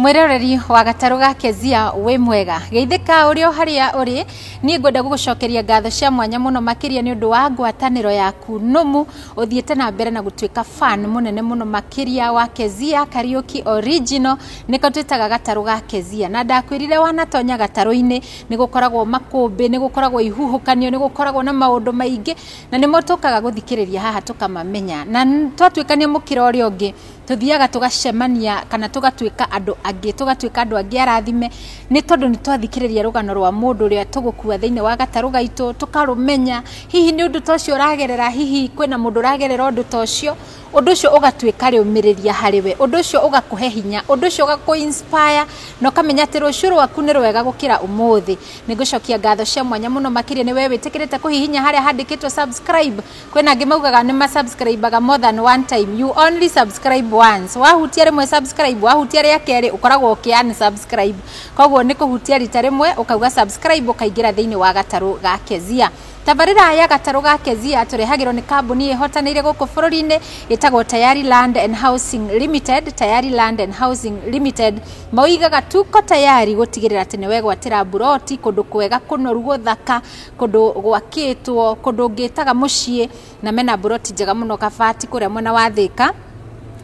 Mwĩroreri wa gatarũ ga Kezia, wĩ mwega, geithĩka ũrĩ o harĩa ũrĩ. Niĩ ngwenda gũgũcokeria ngatho cia mwanya mũno makĩria nĩ ũndũ wa ngwatanĩro yaku nũmu. Ũthiĩte na mbere na gũtuĩka fan mũnene mũno makĩria wa Kezia Kariuki Original, nĩko twĩtaga gatarũ ga Kezia. Na ndakwĩrire wanatonya gatarũ-inĩ nĩ gũkoragwo makũmbĩ, nĩ gũkoragwo ihuhũkanio, nĩ gũkoragwo na maũndũ maingĩ, na nĩmo tũkaga gũthikĩrĩria haha tũkamamenya. Na twatuĩkania mũkĩra ũrĩa ũngĩ, tuthiaga tũgacemania kana tũgatuĩka andũ angĩ, tũgatuĩka andũ angĩ arathime, nĩ tondũ nĩ twathikĩrĩria rũgano rwa mũndũ ũrĩa tũgũkua thĩinĩ wa gatarũ gaitũ, tũkarũmenya hihi nĩ ũndũ ta ũcio ũragerera, hihi kwĩna mũndũ ũragerera ũndũ ta ũcio. Ũndũ ũcio ũgatuĩka rĩũmĩrĩria harĩ we, ũndũ ũcio ũgakũhe hinya, ũndũ ũcio ũgakũ inspire na ũkamenya atĩ rũciũ rwaku nĩ rwega gũkĩra ũmũthĩ. Nĩ ngũcokia ngatho cia mwanya mũno makĩria nĩ we wĩtĩkĩrĩte kũhihinya harĩa handĩkĩtwo subscribe. Kwĩna angĩ maugaga nĩ masubscribaga more than one time. You only subscribe once. Wahutia rĩmwe subscribe, wahutia rĩa kerĩ ũkoragwo ũkĩ unsubscribe. Koguo nĩ kũhutia rita rĩmwe ũkauga subscribe, ũkaingĩra thĩinĩ wa gatarũ ga Kezia. Tabarĩra ya gatarũ ga Kezia tũrehagĩrwo nĩ kambuni ĩhotanĩire gũkũ bũrũri-inĩ ĩtagwo Tayari Land and Housing Limited. Tayari Land and Housing Limited moigaga tuko tayari gũtigĩrĩra atĩ nĩ wegwatĩra mburoti kũndũ kwega, kũnoru, gũthaka, kũndũ gwakĩtwo, kũndũ ũngĩtaga mũciĩ, na mena mburoti njega mũno Kabati kũrĩa mwena wa Thĩka.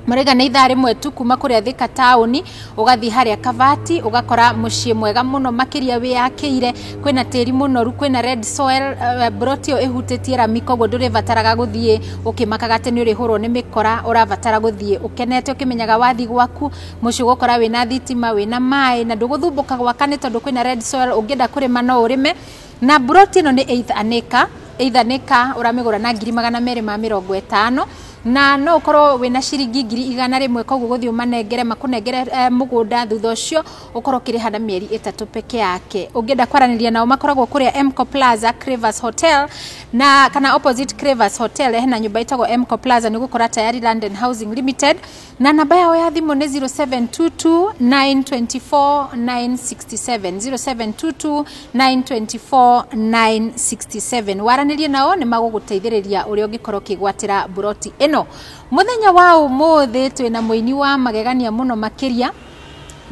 Marauga nĩ ithaa rĩmwe tu kuma kũrĩa Thĩka taũni ũgathiĩ harĩa Kabati, ũgakora mũciĩ mwega mũno makĩria wĩyakĩire, kwĩna tĩri mũnoru, kwĩna red soil. Mburoti ĩyo ĩhutĩtie rami, koguo ndũrĩbataraga gũthiĩ ũkĩmakaga atĩ nĩ ũrĩhũrwo nĩ mĩkora. Ũrabatara gũthiĩ ũkenete ũkĩmenyaga wathiĩ gwaku mũciĩ ũgũkora wĩna thitima, wĩna maĩ, na ndũgũthumbũka gwaka nĩ tondũ kwĩna red soil. Ũngĩenda kũrĩma no ũrĩme. Na mburoti ĩno nĩ eighth an acre, eighth an acre ũramĩgũra na 250,000, na no ũkorwo wĩna ciringi 100,000. Koguo gũthiĩ ũmanengere makũnengere mũgũnda, thutha ũcio ũkorwo ũkĩrĩha na mĩeri 3 peke yake. Ũngĩenda kwaranĩria nao, makoragwo kũrĩa Mco Plaza, Cravers Hotel, na kana opposite Cravers Hotel hena nyũmba ĩtagwo Mco Plaza, nĩ ũgũkora Tayari Land and Housing Limited, na namba yao ya thimũ nĩ 0722 924 967, 0722 924 967. Waranĩrie nao nĩ magũgũteithĩrĩria ũrĩa ũngĩkorwo ũkĩgwatĩra mburoti ĩno. Mũthenya wa ũmũthĩ twĩna mũini wa magegania mũno makĩria.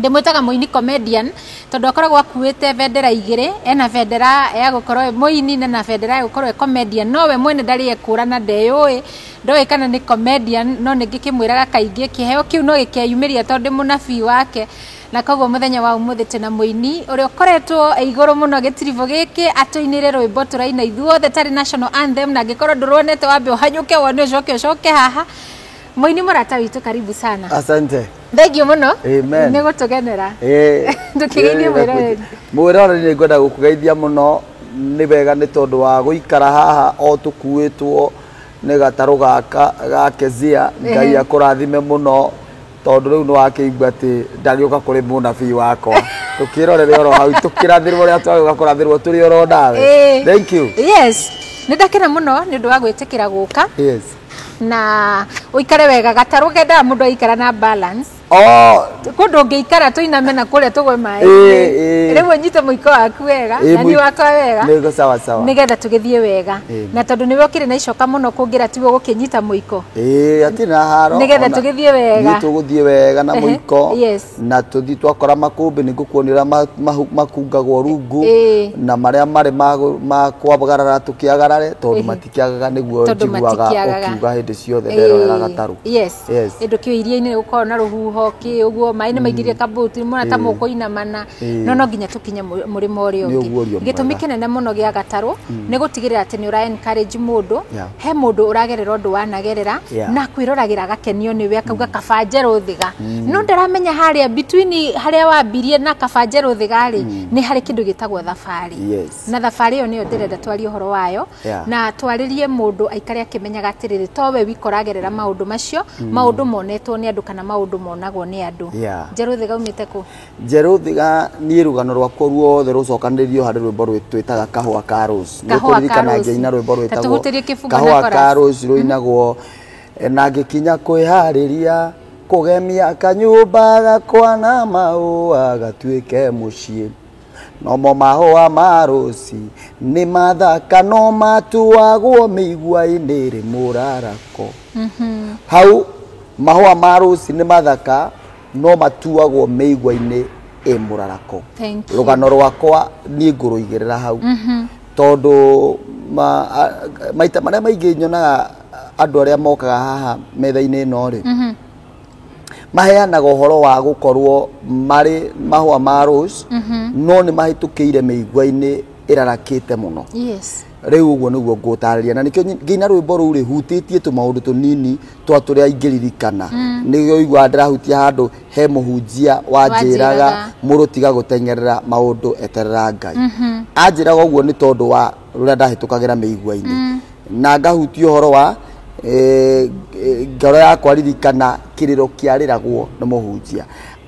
Ndĩmwĩtaga mũini comedian tondũ akoragwo akuĩte bendera igĩrĩ, ena bendera ya gũkorwo e mũini na bendera ya gũkorwo e comedian. No we mwene ndarĩ ekũrana, ndeyũĩ, ndoĩ kana nĩ comedian, no nĩ ngĩkĩmwĩraga kaingĩ kĩheo kĩu no gĩkeyumĩria tondũ ndĩ mũnabii wake. Na koguo mũthenya wa ũmũthĩ twĩna mũini ũrĩa ũkoretwo e igũrũ mũno gĩtiribũ gĩkĩ, atũinĩre rwĩmbo tũraina ithuothe tarĩ national anthem. Na angĩkorwo ndũruonete, wambe ũhanyũke wone, ũcoke ũcoke haha. Mũini mũrata witũ, karibu sana. Asante. Thank you mũno. Amen. Nĩ gũtũgenera. Ndũkĩgeithie mwĩroreri. Mwĩroreri, nĩ ngwenda gũkũgeithia mũno. Nĩ wega nĩ tondũ wa gũikara haha o tũkuĩtwo nĩ gatarũ gaka ga Kezia. Ngai akũrathime mũno, tondũ rĩu nĩ wakĩigua atĩ ndagĩũka kũrĩ mũnabii wakwa, tũkĩrorere oro hau, tũkĩrathĩrwo ũrĩa twagĩũka kũrathĩrwo tũrĩ oro nawe. Thank you. Yes, nĩ ndakena mũno nĩ ũndũ wa gwĩtĩkĩra gũka. Na ũikare wega. Gatarũ kendaga mũndũ aikara na balance. Oh. Kũndũ ũngĩikara tũiname na kũrĩa tũgwe maĩ. Rĩu ũnyite mũiko waku wega na niĩ wakwa wega. Nĩguo, sawa sawa. Nĩgetha tũgĩthiĩ wega. Na tondũ nĩwe ũkĩrĩ na icoka mũno kũngĩra, tiwe gũkĩnyita mũiko. Ĩĩ, hatirĩ na haro. Nĩgetha tũgĩthiĩ wega. Niĩ tũgũthiĩ wega na mũiko. Na tũthiĩ twakora makũmbĩ, nĩ ngũkuonia ũrĩa makungagwo rungu na marĩa marĩ ma kwagarara tũkĩagarare, tondũ matikĩagaga, nĩguo Tondũ njiguaga matikĩagaga. ũkiuga hĩndĩ ciothe nderorera gatarũ. Yes. Ĩndũ kĩo iria-inĩ nĩ gũkoragwo na rũhuho kĩ ũguo, maĩ nĩ maingĩrie kabuti mona ta mũkũinamana, no nginya tũkinye mũrĩmo ũrĩa Nĩ ũngĩ. ũguo ũrio Gĩtũmi mwega. kĩnene mũno gĩa gatarũ nĩ gũtigĩrĩra atĩ nĩ ũra encourage mũndũ. He mũndũ ũragerera ũndũ wanagerera na kwĩroragĩra agakenio nĩwe, akauga kaba njerũ thiga, no ndaramenya harĩa between harĩa wambirie na kaba njerũ thiga rĩ, nĩ harĩ kĩndũ gĩtagwo thabarĩ. Na thabarĩ ĩyo nĩyo ndĩrenda twarie ũhoro wayo. Na twarĩrie mũndũ aikare akĩmenyaga atĩrĩrĩ, towe wika ũragerera maũndũ macio, maũndũ monetwo nĩ andũ kana maũndũ monagwo nĩ andũ. Njerũ thiga umĩte kũ? Njerũ thiga, niĩ rũgano rwakwa ruothe rũcokanĩrĩrio harĩ rwĩmbo twĩtaga Kahũa ka Rose. Kahũa ka Nĩũkũririkana Rose. ngĩina rwĩmbo Ta rwĩtagwo tũhutĩrie kĩbungo na Kahũa chorus. ka Rose, rũinagwo na ngĩkinya kwĩharĩria kũgemia kanyũmba gakwa na maũa gatuĩke mũciĩ, nomo mahũa ma rũci nĩ mathaka no matuagwo mĩigua-inĩ rĩ mũrarako. Hau mahũa ma rũci nĩ mathaka. No matuagwo mĩigua-inĩ ĩ mũrarako. Thank you. Rũgano rwakwa niĩ ngũrũigĩrĩra hau, tondũ maita marĩa maingĩ nyonaga andũ arĩa mokaga haha metha-inĩ ĩno rĩ, maheanaga ũhoro wa gũkorwo marĩ mahũa ma rose, no nĩ mahĩtũkĩire mĩigua-inĩ ĩrarakĩte mũno. Rĩu ũguo nĩguo ngũtarĩria, na nĩkĩo ngĩina rwĩmbo rũu rĩ, hutĩtie tũmaũndũ tũnini twa tũrĩa ingĩririkana. Nĩguo iguaga ndĩrahutia handũ he mũhunjia wanjĩraga, Wanjĩraga. Mũrũ, tiga gũteng'erera maũndũ, eterera Ngai. Anjĩraga ũguo nĩ tondũ wa rũrĩa ndahĩtũkagĩra mĩigua-inĩ, na ngahutia ũhoro wa ngoro yakwa ririkana kĩrĩro kĩarĩragwo nĩ mũhunjia.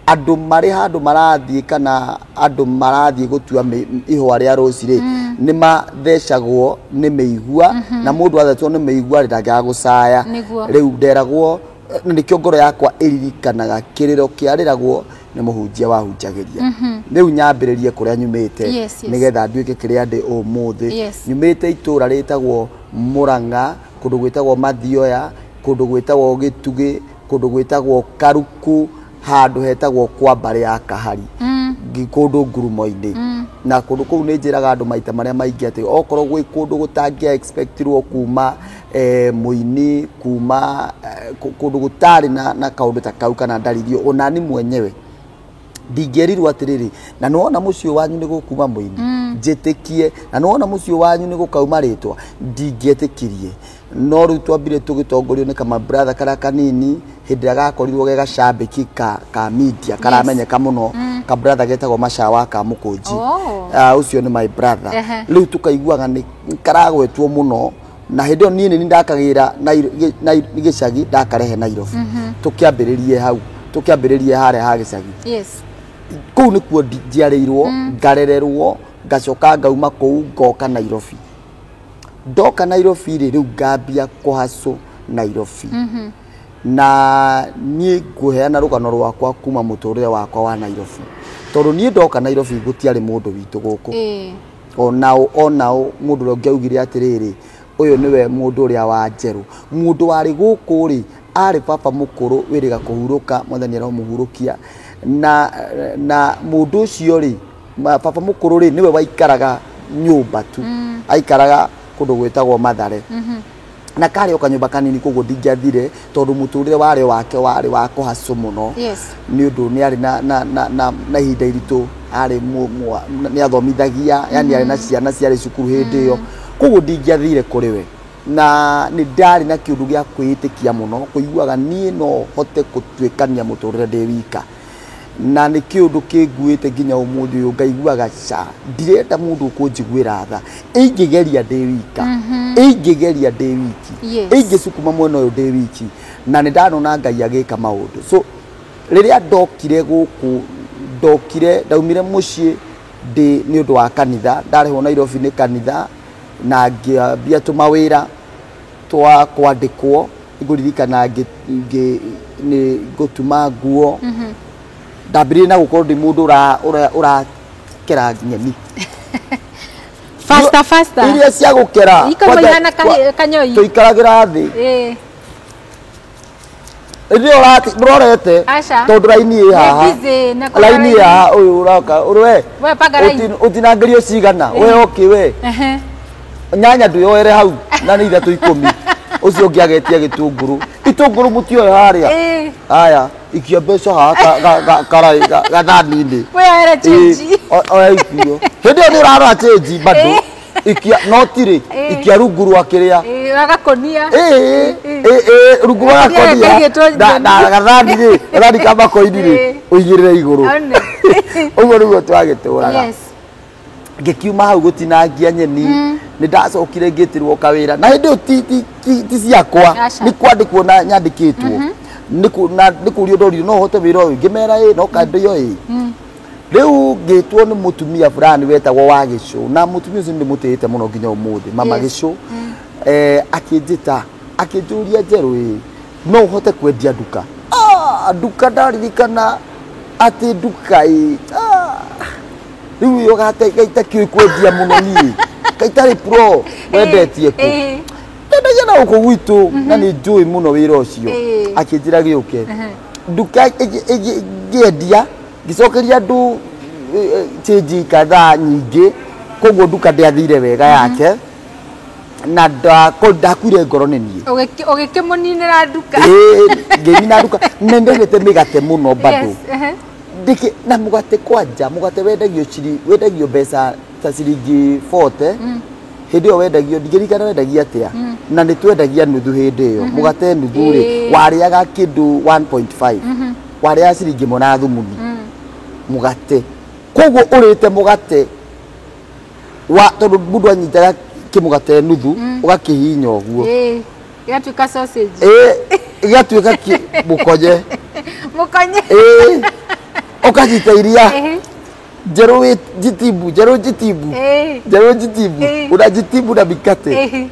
Andũ marĩ handũ marathiĩ kana andũ marathiĩ gũtua ihũa rĩa rũci rĩ, nĩ mathecagwo nĩ mĩigua, na mũndũ athecwo nĩ mĩigua rĩ, ndangĩaga gũcaya. Rĩu nderagwo, na nĩkĩo ngoro yakwa ĩririkanaga kĩrĩro kĩarĩragwo nĩ mũhunjia wahunjagĩria. Rĩu nyambĩrĩrie kũrĩa nyumĩte, nĩgetha nduĩke kĩrĩa ndĩ ũmũthĩ. Nyumĩte itũũra rĩtagwo Mũrang'a, kũndũ gwĩtagwo Mathioya, kũndũ gwĩtagwo Gĩtugĩ, kũndũ gwĩtagwo Karuku, handũ hetagwo kwa mbarĩ ya Kahari, kũndũ ngurumo-inĩ. Na kũndũ kũu nĩ njĩraga andũ maita marĩa maingĩ atĩ okorwo gwĩ kũndũ gũtangĩa expectirwo kuma mũini kuma kũndũ gũtarĩ na kaũndũ ta kau kana ndaririo, onani mwenyewe ndingĩerirwo atĩrĩrĩ, na nĩwona mũciĩ wanyu nĩ gũkuma mũini, njĩtĩkie, na nĩwona mũciĩ wanyu nĩ gũkauma rĩtwa, ndingĩetĩkirie. No rĩu twambire tũgĩtongorio nĩ kama brother karĩa kanini hĩndĩ ĩrĩa gakorirwo ge gacambĩki ka media karamenyeka mũno, ka brother getagwo Macawa ka Mũkũnji. Ah, ũcio nĩ my brother. Rĩu tũkaiguaga nĩ karagwetwo mũno, na hĩndĩ ĩyo niĩ nĩ ndakagĩra gĩcagi, ndakarehe Nairobi. Tũkĩambĩrĩrie hau, tũkĩambĩrĩrie harĩa ha gĩcagi. Kũu nĩkuo njiarĩirwo, ngarererwo, ngacoka ngauma kũu ngoka Nairobi. Ndoka Nairobi rĩ, rĩu ngambia kũhacũ Nairobi. Na niĩ ngũheana rũgano rwakwa kuma mũtũrĩre wakwa wa Nairobi, tondũ niĩ ndoka Nairobi gũtiarĩ mũndũ witũ gũkũ, onao onao mũndũ ũrĩa ũngĩaugire atĩrĩrĩ, ũyũ nĩwe mũndũ ũrĩa wa njerũ. Mũndũ warĩ gũkũ rĩ, arĩ baba mũkũrũ wĩrĩga kũhurũka, Mwathani aromũhurũkia. Na mũndũ ũcio rĩ, baba mũkũrũ rĩ, nĩwe waikaraga nyũmba tu, aikaraga kũndũ gwĩtagwo Mathare, na karĩ o kanyũmba kanini. Koguo ndingĩathire, tondũ mũtũrĩre warĩ wake warĩ wa kũhacũ mũno, nĩ ũndũ nĩ arĩ na ihinda iritũ, arĩ nĩ athomithagia, yani arĩ na ciana ciarĩ cukuru hĩndĩ ĩyo. Koguo ndingĩathire kũrĩ we, na nĩ ndarĩ na kĩũndũ gĩa kwĩĩtĩkia mũno, kũiguaga niĩ no hote gũtuĩkania mũtũrĩre ndĩ wika, na nĩ kĩũndũ kĩnguĩte nginya ũmũthĩ ũyũ. Ngaiguaga ca ndirenda mũndũ ũkũnjiguĩra tha, ingĩgeria ndĩ wika, ingĩgeria ndĩ wiki, ingĩcukuma mwena ũyũ ndĩ wiki. Na nĩ ndanona Ngai agĩka maũndũ. So rĩrĩa ndokire gũkũ, ndokire ndaumire mũciĩ ndĩ nĩ ũndũ wa kanitha, ndarehwo Nairobi nĩ kanitha, na ngĩambia tũmawĩra twa kwandĩkwo. Ngũririkana nĩ ngũtuma nguo, ndambĩrĩrie na gũkorwo ndĩ mũndũ ũrakera nyeni. Faster, faster. Iria cia gũkera. Ikorwo ihana kanyoi. Tũikaragĩra thĩ rĩrĩa ũrorete, Aca. tondũ raini ĩ haha. Nĩ busy na kũrora Raini ĩ raini. haha, ũyũ ũroka ũrwe. We panga raini. Ũtinangĩrio cigana we, okay, we nyanya ndwĩyoere hau na nĩ ithatũ ikũmi. Ũcio ũngĩ agetia gĩtũngũrũ, itũngũrũ mũtioe harĩa. Aya, ikia mbeca haha gathani-inĩ. Wĩyoere change. Oya ikio hĩndĩ ĩyo nĩ ũrarora change bado. Ikia noti rĩ, ikia rungu rwa kĩrĩa. Wagakonia. Ĩĩ, rungu rwa Gakonia gakonia. kaigĩtwo Na gathani rĩ, gathani ka makoini rĩ, ũigĩrĩre igũrũ. One. Ũguo nĩguo twagĩtũraga. Ngĩkiuma hau gũtinangia nyeni, nĩ ndacokire ngĩtĩrwo kawĩra, na hĩndĩ ĩyo ti ciakwa. Aca. Nĩ kwandĩkwo na nyandĩkĩtwo, na nĩ kũrio ndorio no hote wĩra ũyũ, ngĩmera ĩ no kandĩo ĩ. Rĩu ngĩtwo nĩ mũtumia fulani wetagwo wa Gĩcũ, na mũtumia ũcio nĩ ndĩmũtĩĩte mũno nginya ũmũthĩ, mama Gĩcũ. Akĩnjĩta akĩnjũria, "Njerũ ĩ, no ũhote kwendia nduka?" Ah, nduka, ndaririkana atĩ nduka ĩ, ah, rĩu ĩyo gaitakĩũĩ kwendia mũno, niĩ gaitarĩ pro, wendetie kũ? Ndendagia na gũkũ gwitũ, na nĩ njũĩ mũno wĩra ũcio. Akĩnjĩra gĩũke. Nduka ngĩendia ngĩcokeria andũ change kadhaa nyingĩ, koguo nduka ndĩathire wega yake na ndakuire ngoro nĩ niĩ. Ũgĩkĩmũninĩra nduka. Ngĩnina nduka. Nĩ ndendete mĩgate mũno bado. Yes, ehe. Ndĩkĩ na mũgate kwanja mũgate wendagio wendagio mbeca ta ciringi 40 hĩndĩ ĩyo wendagio, ndingĩririkana wendagia atĩa, na nĩ twendagia nuthu hĩndĩ ĩyo mũgate nuthu rĩ warĩaga kĩndũ 1.5, warĩaga ciringi ĩmwe na thumuni mũgate. Koguo ũrĩte mũgate wa tondũ mũndũ anyitaga kĩmũgate nuthu ũgakĩhihinya ũguo. Gĩgatuĩka sausage. Ĩĩ, gĩgatuĩka mũkonye. Mũkonye. Ĩĩ, ũkanyita iria njerũ wĩ jitibu, njerũ jitibu, njerũ jitibu, unajitibu na mikate.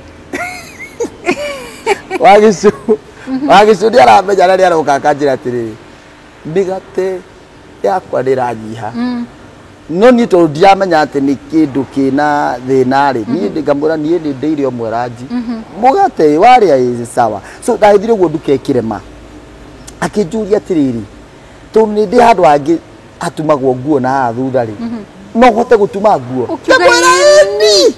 Wagĩcũ wagĩcũ nĩ aramenya na nĩ aroka akanjĩra atĩrĩrĩ, mĩgate yakwa nĩ ĩranyiha, no niĩ tondũ ndiramenya atĩ nĩ kĩndũ kĩna thĩna rĩ, niĩ ngamwĩra niĩ nĩ ndĩire ũmwe ranji mũgate warĩa ĩ sawa. So ndagĩthire ũguo nduka ĩkĩrema, akĩnjũria atĩrĩrĩ, tondũ nĩ ndĩ handũ hangĩ hatumagwo nguo na haha thutha rĩ, no hote gũtuma nguo? Ũkiuga Ngamwĩra ĩni,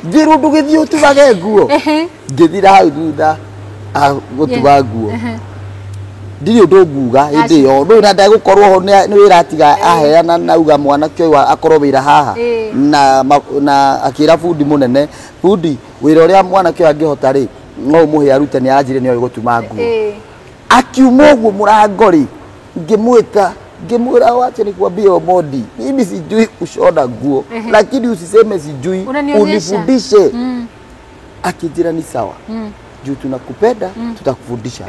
ngĩrwo ndũgĩthiĩ ũtumage nguo. Ngĩthira hau thutha gũtuma nguo, ndirĩ ũndũ nguga hĩndĩ ĩyo ndũĩ na ndegũkorwo ho nĩ wĩra atiga aheana na auga mwanake ũyũ akorwo wĩra haha na na akĩra bundi mũnene, bundi, wĩra ũrĩa mwanake ũyũ angĩhota rĩ, no ũmũhe arute, nĩ aranjĩre nĩ oĩ gũtuma nguo. Akiuma ũguo mũrango rĩ, ngĩmwĩta ngĩmwĩra, wacha nikwambie Omondi, mimi sijui kushona nguo, lakini usiseme sijui. Unanionyesha. Unifundishe. Akĩnjĩra ni sawa, juu tunakupenda, tutakufundisha.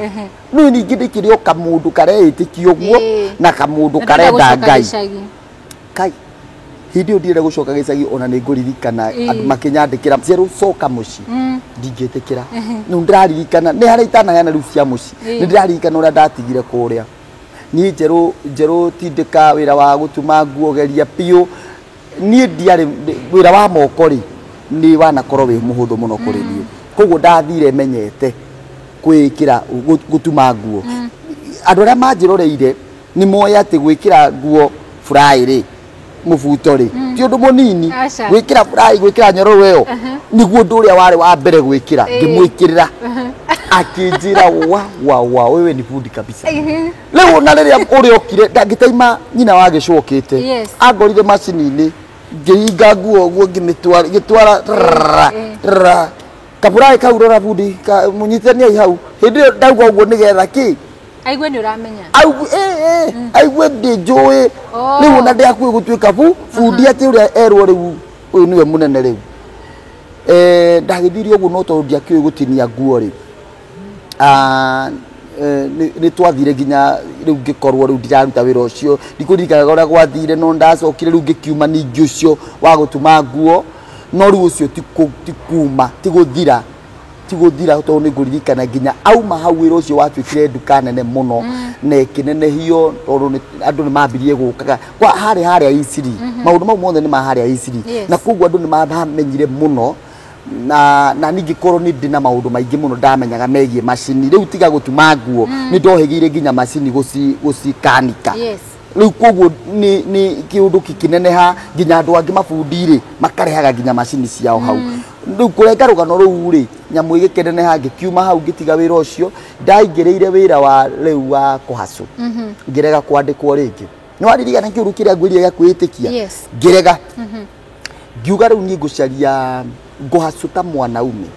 Niĩ ningĩ ndĩkĩrĩ o kamũndũ kareĩtĩkia ũguo na kamũndũ Na karenda ndũrenda Ngai. gũcoka gĩcagi. Kai, hĩndĩ ĩyo ndirenda gũcoka gĩcagi, ona nĩ ngũririkana andũ makĩnyandĩkĩra njerũ coka mũciĩ, ndingĩtĩkĩra. Nĩ ndĩraririkana nĩ harĩa itanaheana rĩu cia mũciĩ. Nĩ ndĩraririkana ũrĩa ndatigire kũrĩa niĩ njerũ njerũ tindĩka wĩra wa gũtuma nguo geria biũ. Niĩ ndiarĩ wĩra wa moko rĩ, nĩ wanakorwo wĩ mũhũthũ mũno kũrĩ niĩ, koguo ndathire menyete kwĩkĩra gũtuma nguo. Andũ arĩa manjĩroreire nĩ moĩ atĩ gwĩkĩra nguo fry rĩ, mũbuto rĩ, ti ũndũ mũnini. Aca. Gwĩkĩra fry, gwĩkĩra nyororo ĩyo nĩguo ũndũ ũrĩa warĩ wa mbere gwĩkĩra. Ngĩmwĩkĩrĩra akĩnjĩra, wa wa wa, wewe ni fundi kabisa. Rĩu ona rĩrĩa ũrĩa okire ndangĩtaima nyina wa gĩcũokĩte angorire macini-inĩ ngĩhinga nguo ũguo ngĩmĩtwara ngĩtwara rrrra, rrrra. Kaburaĩ kau rora bundi mũnyitaniai hau. Hĩndĩ ĩyo ndauga ũguo nĩgetha kĩ Aigue nĩ ũramenya. Aigue aigue ndĩ njũĩ. Rĩu ona ndĩ hakuhĩ gũtuĩka bundi atĩ ũrĩa erwo rĩu ũyũ nĩwe mũnene rĩu. Ndagĩthire ũguo no tondũ ndiakĩũĩ gũtinia nguo rĩ, nĩ twathire nginya rĩu ngĩkorwo rĩu ndiraruta wĩra ũcio, ndikũririkanaga ũrĩa gwathire, no ndacokire rĩu ngĩkiuma ningĩ ũcio wa gũtuma nguo, no rĩu ũcio ti kuma, ti gũthira, ti gũthira, tondũ nĩ ngũririkana nginya auma hau wĩra ũcio watuĩkire nduka nene mũno na ĩkĩnenehio tondũ andũ nĩ mambirie gũkaga kwa harĩa harĩa Isiri, maũndũ mau mothe nĩ ma harĩa Isiri. Na koguo andũ nĩ mamenyire mũno na ningĩ korwo nĩ ndĩ na maũndũ maingĩ mũno ndamenyaga megiĩ macini rĩu tiga gũtuma nguo, nĩ ndohĩgĩire nginya macini gũcikanika. Rĩu koguo nĩ kĩũndũ kĩkĩneneha nginya andũ angĩ mabundi rĩ makarehaga nginya macini ciao hau. Rĩu kũrenga rũgano rũu rĩ, nyamũ ĩgĩkĩneneha, ngĩkiuma hau ngĩtiga wĩra ũcio, ndaingĩrĩire wĩra wa rĩu wa kũhacũ, ngĩrega kwandĩkwo rĩngĩ. Nĩ waririkana kĩũndũ kĩrĩa ngwĩrire gĩa kwĩĩtĩkia? Yes. Ngĩrega ngiuga rĩu niĩ ngũcaria ngũhacũ ta mwanaume,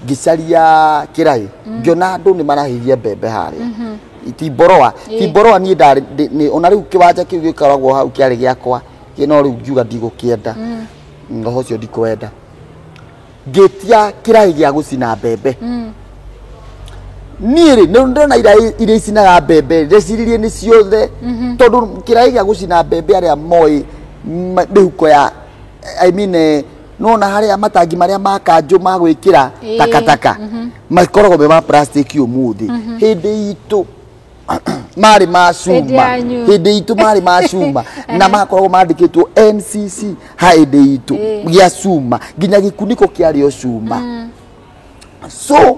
ngĩcaria kĩraĩ, ngĩona andũ nĩ marahĩhia mbembe harĩa ti mboroa ti mboroa. Niĩ ndarĩ ona rĩu kĩwanja kĩu gĩkoragwo hau kĩarĩ gĩakwa no rĩu ngiuga ndigũkĩenda roho ũcio ndikwenda, ngĩtia kĩraĩ gĩa gũcina mbembe. Niĩ rĩ nĩ ndĩrona iraĩ iria icinaga mbembe, ndeciririe nĩ ciothe tondũ kĩraĩ gĩa gũcina mbembe arĩa moĩ mĩhuko ya, I mean, nona harĩa matangi marĩa ma kanjũ ma gwĩkĩra takataka makoragwo me ma plastic, ũmũthĩ hĩndĩ itũ marĩ ma Hĩndĩ cuma. yanyu. Hĩndĩ itũ marĩ ma cuma na makoragwo mandĩkĩtwo NCC ha hĩndĩ itũ gĩa cuma, nginya gĩkunĩko kĩarĩ o cuma. So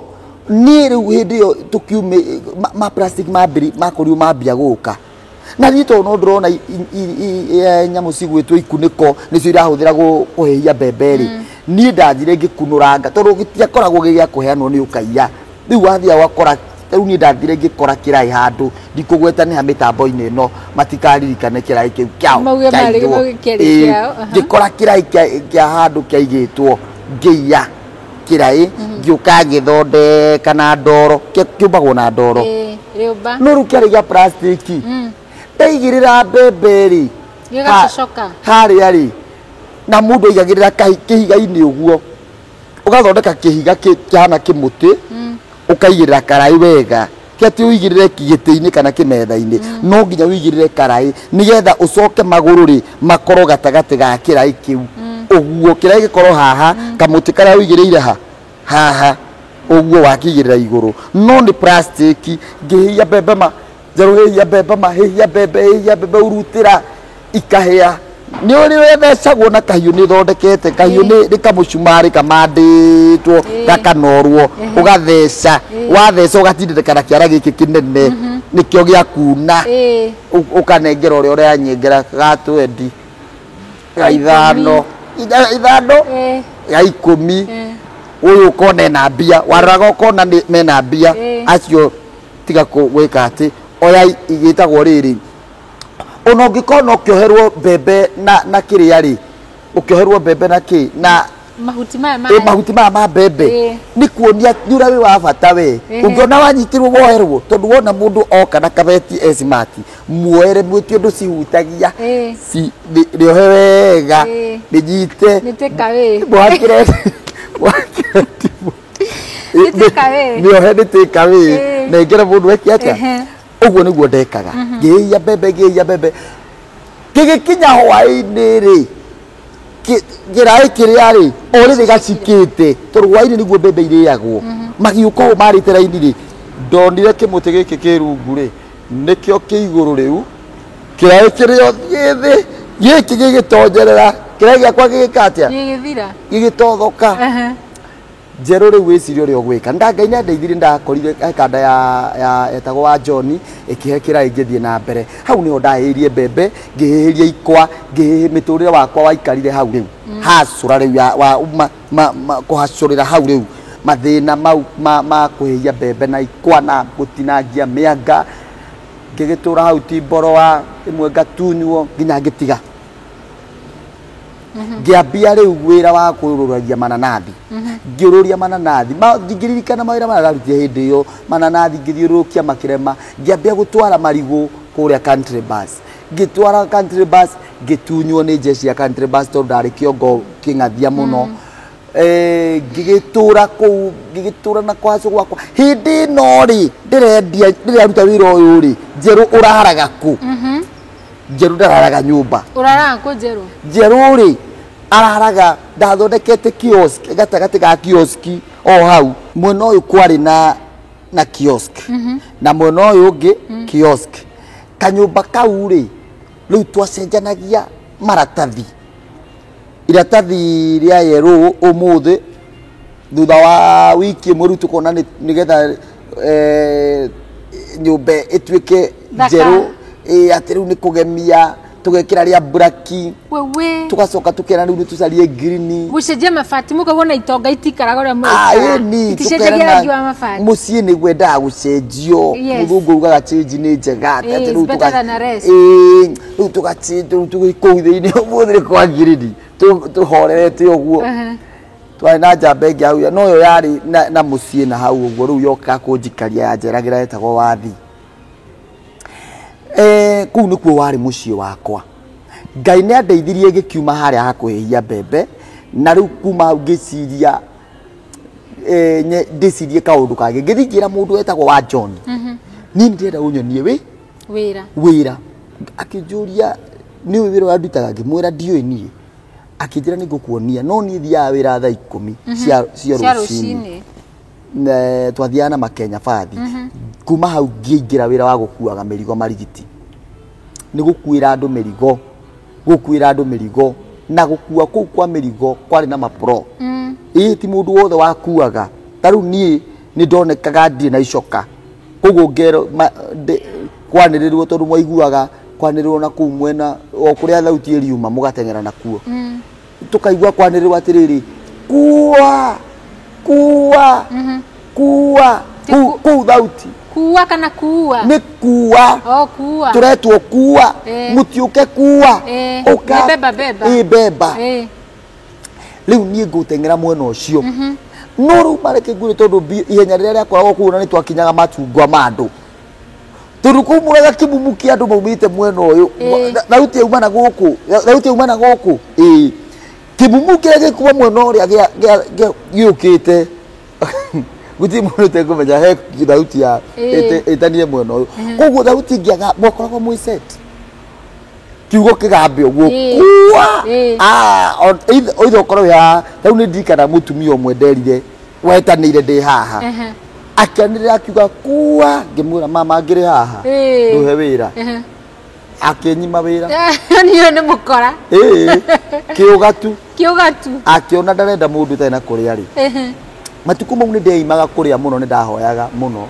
Niĩ rĩu hĩndĩ ĩyo tũkiume ma plastic mambĩri makorirwo mambia gũka. Na niĩ tondũ no ndĩrona nyamũ cigwĩtwo ikunĩko nĩcio irahũthĩra kũhĩhia mbembe rĩ, niĩ ndathire ngĩkunũranga tondũ gĩtiakoragwo gĩ gĩa kũheanwo nĩ ũkaiya. Rĩu wathiaga ũgakora, rĩu niĩ ndathire ngĩkora kĩraĩ handũ, ndikũgweta nĩ ha mĩtambo-inĩ ĩno, matikaririkane kĩraĩ kĩu kĩao Mauge marĩ kĩaigwo. mauge kĩarĩ Ĩĩ, kĩao, aha. ngĩkora kĩraĩ kĩa handũ kĩaigĩtwo, ngĩiya kĩraĩ, ngĩũka ngĩthondeka na ndoro, kĩũmbagwo na ndoro. Ĩĩ, rĩũmba. No rĩu kĩarĩ gĩa plastic. Ndaigĩrĩra mbembe rĩ, Gĩgacocoka. harĩa rĩ, na mũndũ aigagĩrĩra kĩhiga-inĩ ũguo, ũgathondeka kĩhiga kĩhana kĩmũtĩ, ũkaigĩrĩra karaĩ wega, ti atĩ ũigĩrĩre gĩtĩ-inĩ kana kĩmetha-inĩ, no nginya ũigĩrĩre karaĩ nĩgetha ũcoke magũrũ rĩ makorwo gatagatĩ ga kĩraĩ kĩu. Ũguo kĩraĩ gĩkorwo haha, kamũtĩ karĩa ũigĩrĩire ha haha ũguo wakĩigĩrĩra igũrũ, no nĩ plastic. Ngĩhĩhia mbembe ma njerũ, hĩhia mbembe ma, hĩhia mbembe, hĩhia mbembe, urutĩra ikahĩa. Nĩ ũrĩ wethecagwo na kahiũ, nĩ thondekete kahiũ, nĩ kamũcumarĩ kamandĩtwo gakanorwo, ũgatheca, watheca ũgatindĩrĩka na kĩara gĩkĩ kĩnene nĩkĩo gĩa kuna, ũkanengera ũrĩa ũranyengera ga 20, ga 5, 5, ga 10. Ũyũ ũkona ena mbia, waroraga ũkona nĩ mena mbia, acio tiga gwĩka atĩ oya igĩtagwo rĩrĩ. Ona ũngĩkorwo no ũkĩoherwo mbembe na kĩrĩa rĩ, ũkĩoherwo mbembe na kĩ na mahuti maya ma mahuti maya ma mbembe, nĩ kuonia nĩ ũrĩa wĩ wa bata we. Ũngĩona wanyitirwo woherwo, tondũ wona mũndũ oka na kabeti e smart, muoere mwĩtie ũndũ cihutagia, rĩohe wega, rĩnyite Nĩ take away. mwakĩre mwakĩre ndimũ. Nĩ take away. Mĩohe nĩ take away, nengere mũndũ eke atĩa. Ũguo nĩguo ndekaga, ngĩhĩhia mbembe, ngĩhĩhia mbembe, gĩgĩkinya hwaĩ-inĩ rĩ, kĩraĩ kĩrĩa rĩ o rĩrĩ gacikĩte, tondũ hwaĩ-inĩ nĩguo mbembe irĩagwo. Magĩũka ũũ marĩte raini rĩ, ndonire kĩmũtĩ gĩkĩ kĩ rungu rĩ nĩkĩo kĩ igũrũ rĩu, kĩraĩ kĩrĩa gĩ thĩ gĩkĩ gĩgĩtonjerera, kĩraĩ gĩakwa gĩgĩka atĩa, Gĩgĩthira. gĩgĩtothoka. Njerũ rĩu wĩcirie ũrĩa ũgwĩka. Nda Ngai nĩandeithirie, ndakorire kanda ya etagwo wa John ĩkĩhe kĩraĩ ngĩthiĩ na mbere. Hau nĩho ndahĩhirie mbembe, ngĩhĩhĩria ikwa, ngĩhĩhĩ mĩtũrĩre wakwa waikarire hau rĩu hacũra rĩu ya wa ma kũhacũrĩra hau rĩu mathĩna mau ma kũhĩhia mbembe na ikwa na gũtinangia mĩanga. Ngĩgĩtũra hau timboro wa ĩmwe ngatunywo nginya ngĩtiga. Ngĩambia rĩu wĩra wa kũrũragia mananathi, ngĩũrũria mananathi, ndingĩririkana mawĩra marĩa ndarutire hĩndĩ ĩyo. Mananathi ngĩthiũrũrũkia makĩrema, ngĩambia gũtwara marigũ kũrĩa country bus, ngĩtwara country bus, ngĩtunywo nĩ jeshi ya country bus tondũ ndarĩ kĩongo kĩng'athia mũno. Ngĩgĩtũra kũu, ngĩgĩtũra na kwacũ gwakwa. Hĩndĩ ĩno rĩ ndĩrendia, ndĩraruta wĩra ũyũ rĩ, njerũ ũraraga kũ? Njerũ ndararaga nyũmba. Ũraraga kũ njerũ? Njerũ rĩ araraga, ndathondekete kiosk gatagatĩ ga kiosk o hau mwena ũyũ kwarĩ na kiosk, na mwena ũyũ ũngĩ kiosk. Kanyũmba kau rĩ, rĩu twacenjanagia maratathi, iratathi rĩa yerũ ũmũthĩ, thutha wa wiki ĩmwe rĩu tũkona nĩgetha nyũmba ĩtuĩke Thaka. njerũ, atĩ rĩu nĩ kũgemia, tũgekĩra rĩa mburaki, Wewe. tugacoka tukera rĩu nĩ tũcarie ngirini. Gũcenjia mabati mũkauga itonga itikaraga ũrĩa Ah, mũraikara. ĩni, Iticenjagia tũkerana rangi wa mabati. Mũciĩ nĩ gwendaga gũcenjio. Mũthũngũ augaga change nĩ njega. Ĩĩ, Atĩ it's rĩu better than a rest. Ĩĩ, rĩu tũgachange, rĩu tũgĩ kũu thĩinĩ ũmũthĩ nĩ kwagĩrĩri tũhorerete ũguo. Twarĩ na njamba ĩngĩ hau, no yo yarĩ na mũciĩ na hau ũguo, rĩu yokaga kũnjikaria yanjeragĩra, yetagwo Wathi. Kũu nĩkuo warĩ mũciĩ wakwa. Ngai nĩ andeithirie ngĩkiuma harĩa ha kũhĩhia mbembe, na rĩu kuma hau ngĩciria ndĩcirie kaũndũ kangĩ. Ngĩthiĩ ngĩra mũndũ wetagwo wa John, niĩ ndĩrenda ũnyonie wĩ Wĩra. Wĩra. Akĩnjũria nĩ ũĩ wĩra ũrĩa ndutaga, ngĩmwĩra ndiũĩ niĩ. Akĩnjĩra nĩ ngũkuonia, no niĩ thiaga wĩra thaa 10 cia Cia rũcinĩ. Rũcinĩ. Twathiaga na makenya bathi. Kuma hau ngĩingĩra wĩra wa gũkuaga mĩrigo marigiti, nĩ gũkuĩra andũ mĩrigo, gũkuĩra andũ mĩrigo, na gũkua kũu kwa mĩrigo kwarĩ na mapro. Ĩĩ, ti mũndũ wothe wakuaga. Ta rĩu niĩ Nĩ ndonekaga ndirĩ na icoka. Koguo ngero kwanĩrĩrwo tondũ mwaiguaga kwanĩrĩrwo na kũu mwena o kũrĩa thauti ĩriuma mũgateng'era nakuo. Tũkaigua kwanĩrĩrwo atĩrĩrĩ, kuwa kuwa kuwa kũu thauti. Kuwa kana kuwa? Nĩ kuwa. Oh, kuwa. Tũretwo kuwa. Mũtiũke kuwa. Ũka. Beba beba. Beba. Rĩu niĩ ngũteng'era mwena ũcio. No rĩu mareke ngwĩre tondũ ihenya rĩrĩa rĩakoragwo kũu na nĩ twakinyaga matungwa ma andũ. Tondũ kũu mũraga kĩmumu kĩa andũ maumĩte mwena ũyũ. Thauti yauma na gũkũ. Thauti yauma na gũkũ. Kĩmumu kĩrĩa gĩkuma mwena ũrĩa gĩũkĩte. Gũtirĩ mũndũ ũtekũmenya he thauti ya ĩtanie mwena ũyũ. Koguo thauti ingĩaga mwakoragwo mwĩ set. Kiugo kĩgambe ũguo kuwa. Either ũkorwo wĩ haha. Rĩu nĩ ndirikana mũtumia ũmwe nderire wetanĩire ndĩ haha. Akĩanĩrĩra akiuga kuwa, ngĩmwĩra mama ngĩrĩ haha. Ndũhe wĩra. Akĩnyima wĩra. Niĩ nĩ mũkora. Kĩũga tu. Kĩũga tu. Akĩona ndarenda mũndũ ũtarĩ na kũrĩa rĩ. Matukũ mau nĩ ndeimaga kũrĩa mũno, nĩ ndahoyaga mũno.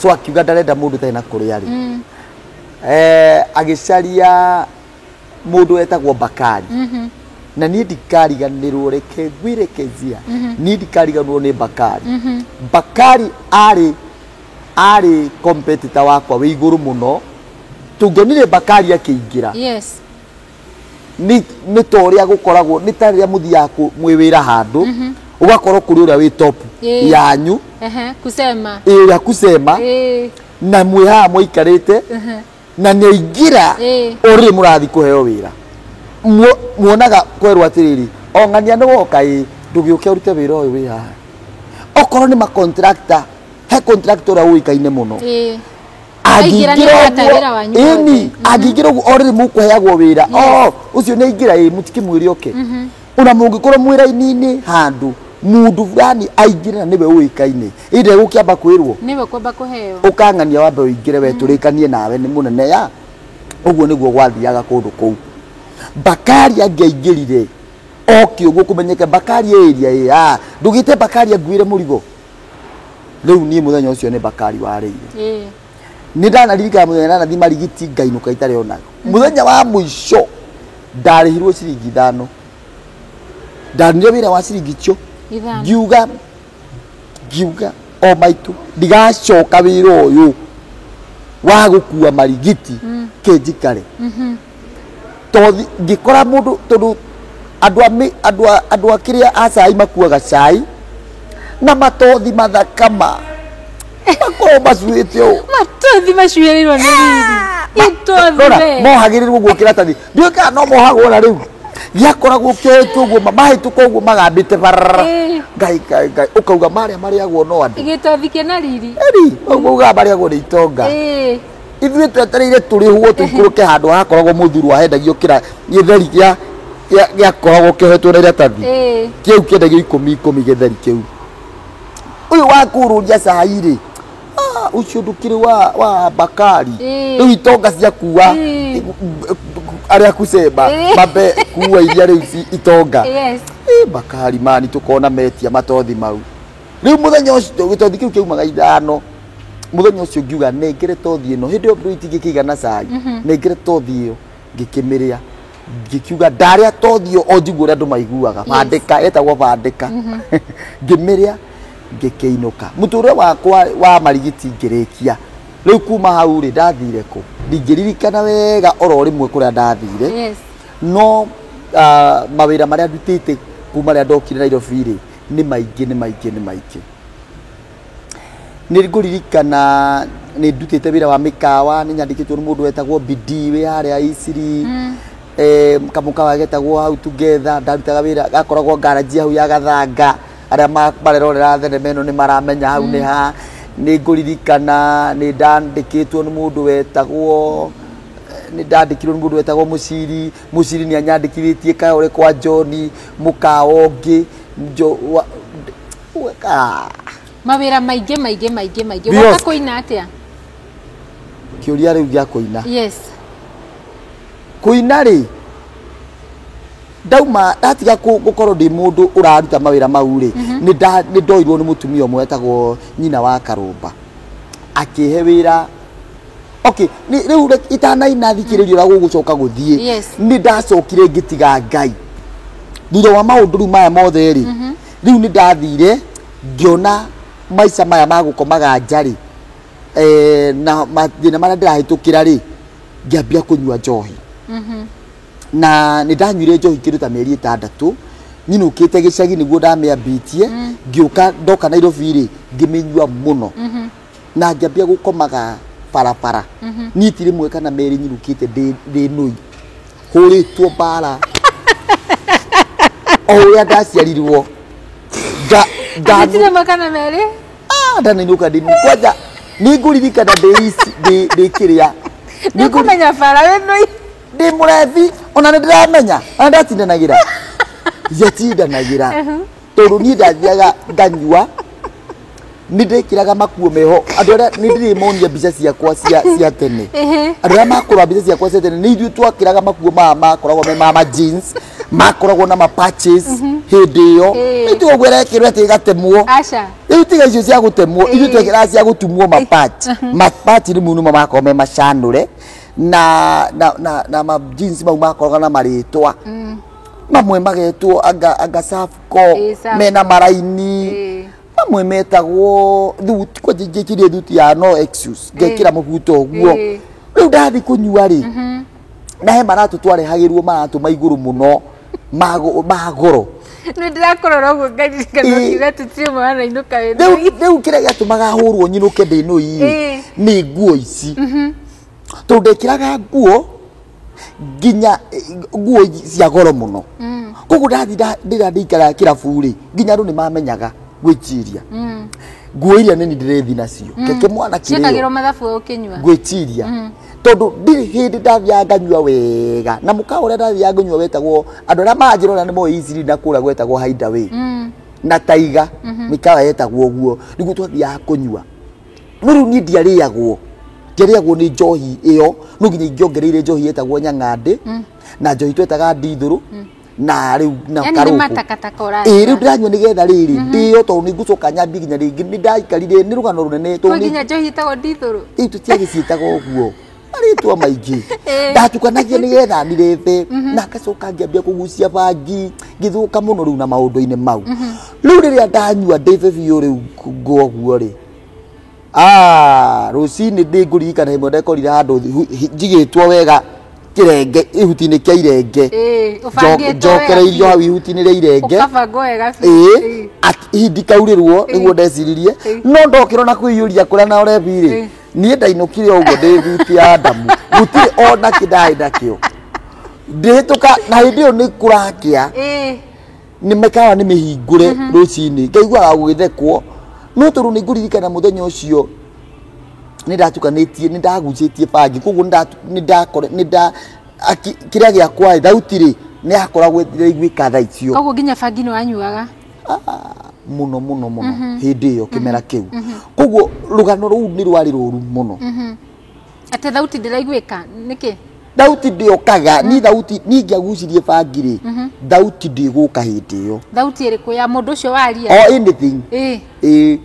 So akiuga ndarenda mũndũ ũtarĩ na kũrĩa rĩ. Agĩcaria mũndũ wetagwo Bakari. Na niĩ ndikariganĩrwo, reke ngwĩre Kezia, niĩ ndikariganĩrwo nĩ Bakari. Bakari arĩ competitor wakwa wĩ igũrũ mũno. Tũngĩonire Bakari akĩingĩra. Yes. Nĩ ta ũrĩa gũkoragwo, nĩ ta rĩrĩa mũthiaga mwĩ wĩra handũ, ũgakorwo kũrĩ ũrĩa wĩ top yanyu. Kusema. Ũrĩa kusema. Na mwĩ haha mũikarĩte. Na nĩaingĩra ũrĩ mũrathiĩ kũheo wĩra. Muonaga kwerwo atĩrĩrĩ, o ng'ania nĩ woka ĩ, ndũgĩũke ũrute wĩra ũyũ wĩ haha. Okorwo nĩ ma-contractor, he contractor ũrĩa ũĩkaine mũno. Angĩingĩra ũguo o rĩrĩ mũkũheagwo wĩra. Ũcio nĩaingĩra ĩ, mũtikĩmwĩre oke. Ona mũngĩkorwo mwĩ raini-inĩ handũ, mũndũ fulani aingĩre na nĩwe ũĩkaine, ĩ ndegũkĩamba kwĩrwo. Nĩwe kwamba kũheo. Ũkang'ania wambe ũingĩre we tũrĩkanie nawe nĩ mũnene ya. Ũguo nĩguo gwathiaga kũndũ kũu. Bakari angĩaingĩrire oke ũguo kũmenyeke Bakari area ĩ, ndũgĩte Bakari anguĩre mũrigo. Rĩu niĩ mũthenya ũcio nĩ Bakari warĩire. Nĩ ndanaririkana mũthenya ndanathiĩ marigiti ngainũka itarĩ onaga. Mũthenya wa mũico ndarĩhirwo ciringi 5. Ndanire wĩra wa ciringi icio. Ngiuga o maitũ ndigacoka wĩra ũyũ wa gũkua marigiti kĩnjikare. Tondũ ngĩkora mũndũ, tondũ andũ a kĩrĩa a cai makuaga cai na matothi mathakama makorwo macuĩte ũũ. Matothi macuĩrĩirwo nĩ riri. Itothi we. Mohagĩrĩrwo ũguo kĩratathi. Ndiũĩ kana no mohagwo na rĩu. Gĩakoragwo kĩohetwo ũguo, mahĩtũka ũguo magambĩte barara. Ngai ngai ngai, ũkauga marĩa marĩagwo no andũ. Gĩtothi kĩna riri. Eri, ũguo ugaga marĩagwo nĩ itonga. Ithuĩ twetereire tũrĩhwo tũikũrũke handũ hakoragwo mũthuru wahendagio kĩra gĩtheri gĩakoragwo kĩohetwo na iratathi. Kĩu kĩendagio 10 10 gĩtheri kĩu. Ũyũ wa kũrũria cai rĩ, ũcio ndũkĩrĩ wa Bakari. Rĩu itonga ciakua arĩa kucemba mambe kuua iria rĩu itonga. Bakari mani tũkona metia matothi mau. Rĩu mũthenya ũcio gĩtothi kĩu kĩaumaga 5. Mũthenya ũcio ngiuga nengere tothi ĩno, hĩndĩ ĩyo ndũ itingĩkĩigana cai, nengere tothi ĩyo ngĩkĩmĩrĩa. Ngĩkiuga ndarĩa tothi ĩyo o njigue ũrĩa andũ maiguaga. Bandĩka, ĩtagwo bandĩka. Ngĩmĩrĩa ngĩkĩinũka. Mũtũrĩre wakwa wa marigiti ngĩrĩkia. Rĩu kuma hau rĩ ndathire kũ? Ndingĩririkana wega oro rĩmwe kũrĩa ndathire. No mawĩra marĩa ndutĩte kuma rĩrĩa ndokire Nairobi rĩ nĩ maingĩ, nĩ maingĩ, nĩ maingĩ. Nĩ ngũririkana nĩ ndutĩte wĩra wa mĩkawa, nĩ nyandĩkĩtwo nĩ mũndũ wetagwo Bidii wĩ harĩa Isiri. Kamũkawa getagwo How Together, ndarutaga wĩra gakoragwo garage hau ya Gathanga. Arĩa marerorera thenema ĩno nĩ maramenya hau nĩ ha. Nĩ ngũririkana nĩ ndandĩkĩtwo nĩ mũndũ wetagwo, nĩ ndandĩkirwo nĩ mũndũ wetagwo Mũciri. Mũciri nĩ anyandĩkithĩtie Kayore kwa John, mũkawa ũngĩ, Mawĩra maingĩ maingĩ maingĩ maingĩ. Woka kũina atĩa? Kĩũria rĩu gĩa kũina. Yes. Kũina rĩ, Ndauma ndatiga gũkorwo ndĩ mũndũ ũraruta mawĩra mau rĩ, nĩ ndoirwo nĩ mũtumia ũmwe wetagwo nyina wa Karũmba, akĩhe wĩra. Okay, rĩu itanaina thikĩrĩrio ũrĩa gũgũcoka gũthiĩ. Nĩ ndacokire ngĩtiga Ngai thutha wa maũndũ rĩu maya mothe rĩ. Rĩu nĩ ndathire ngĩona maica maya ma gũkomaga nja rĩ, na mathĩna marĩa ndĩrahĩtũkĩra rĩ, ngĩambia kũnyua njohi. Na nĩ ndanyuire njohi kĩndũ ta mĩeri 6 nyinũkĩte gĩcagi nĩguo ndamĩambĩtie. Ngĩũka ndoka Nairobi rĩ, ngĩmĩnyua mũno na ngĩambia gũkomaga barabara. Niĩ ti rĩmwe kana merĩ nyinũkĩte ndĩ nũi, hũrĩtwo mbara o ũrĩa ndaciarirwo. Atĩ rĩmwe kana merĩ? Ah, ndanainũka ndĩ nũi. Kwanja nĩ ngũririkana ndĩ ici ndĩ kĩrĩa. Nĩ kũmenya bara wĩ nũi. Ndĩ mũrebi, ona nĩ ndĩramenya, ona ndatindanagĩra, ndiatindanagĩra tondũ niĩ ndathiaga nganyua, nĩ ndĩkĩraga makuo meho. Andũ arĩa nĩ ndĩrĩmonia mbica ciakwa cia tene, andũ arĩa makũrora mbica ciakwa cia tene, nĩ ithuĩ twakĩraga makuo maya makoragwo me ma jeans, makoragwo na ma patches hĩndĩ ĩyo. Rĩu tiga ũguo ĩrekĩrwo atĩ ĩgatemwo. Aca. Rĩu tiga icio cia gũtemwo, ithuĩ twekĩraga cia gũtumwo, ma patch. Ma patch rĩmwe nĩmo makoragwo me macanũre na ma jeans mau makoragwo na marĩtwa mamwe magetwo anga Safco. Safco. Mena maraini. Mamwe metagwo thuti, kwanja ingĩkĩrie thuti ya no excuse, ngekĩra mũbuto ũguo. Rĩu ndathi kũnyua rĩ, na he maratũ twarehagĩrwo, maratũ ma igũrũ mũno ma goro. Nĩ ndĩrakũrora ũguo ngaririkana ũkiuga tũtirĩ ũmwe wanainũka wĩ Rĩu nũi. Rĩu kĩrĩa gĩatũmaga hũrwo nyinũke ndĩ nũi nĩ nguo ici, tondũ ndekĩraga nguo nginya nguo cia goro mũno. Koguo ndathi rĩrĩa ndĩikaraga kĩrabu rĩ, nginya andũ nĩ mamenyaga gwĩciria nguo iria nini ndĩrĩthi nacio keke mwana kĩrĩo. Ciĩkagĩrwo mathabu ũkĩnyua. Gwĩciria tondũ ndirĩ hĩndĩ ndathiaga nganyua wega na mũkawa ũrĩa ndathiaga nganyua wetagwo, andũ arĩa manjĩrora nĩ moĩ Easily na kũrĩa gwetagwo Hideaway na Taiga, mĩkawa yetagwo ũguo, nĩguo twathiaga kũnyua. No rĩu niĩ ndiarĩagwo nĩ njohi ĩyo, no nginya ingĩongereire njohi yetagwo nyang'andĩ na njohi twetaga ndithũrũ na rĩu na Yani nĩ karũkũ. matakataka Ĩ, ũranyua. rĩu ndĩranyua nĩgetha rĩrĩ ndĩo, tondũ nĩ ngũcoka nyambie nginya rĩngĩ. Nĩ ndaikarire, nĩ rũgano rũnene tondũ Kwĩ nginya njohi ĩtagwo ndithũrũ. Rĩu tũtiagĩciĩtaga ũguo, marĩtwa maingĩ ndatukanagia nĩgetha nirebe, na ngacoka ngĩambia kũgucia bangi, ngĩthũka mũno rĩu na maũndũ-inĩ mau. Rĩu rĩrĩa ndanyua ndĩbe biũ, rĩu ngũguo rĩ, ah, rũcinĩ ndĩ ngũririkana ĩmwe ndekorire handũ njigĩtwo wega kĩrenge, ihuti-inĩ kĩa irenge. Ũbangĩtwo wega Njokereirio biũ. hau ihuti-inĩ rĩa irenge. Ũkabangwo wega biũ. Ĩĩ, ndikaurĩrwo nĩguo ndeciririe, no ndokĩrwo na kwĩiyũria kũrĩa na ũrebi rĩ, niĩ ndainũkire ũguo ndĩ thuti ya ndamu, gũtirĩ ona kĩ ndarĩ nakĩo, ndĩhĩtũka na hĩndĩ ĩyo nĩ kũrakĩa. Nĩ mĩkawa nĩ mĩhingũre rũcinĩ, ngaiguaga gũgĩthekwo, no tondũ nĩ ngũririkana mũthenya ũcio nĩ ndatukanĩtie, nĩ ndagucĩtie bangi, koguo nĩ ndakore nĩ nda kĩrĩa gĩakwa thauti rĩ nĩ yakoragwo ĩraiguĩka thaa icio. Koguo nginya bangi nĩ wanyuaga? Mũno mũno mũno hĩndĩ ĩyo kĩmera kĩu. Koguo rũgano rũu nĩ rwarĩ rũru mũno. Atĩ thauti ndĩraiguĩka nĩkĩ? Thauti ndĩokaga ni thauti niĩ ingĩagucirie bangi rĩ, thauti ndĩgũka hĩndĩ ĩyo. Thauti ĩrĩkũ ya mũndũ ũcio waria? O anything. Ĩĩ,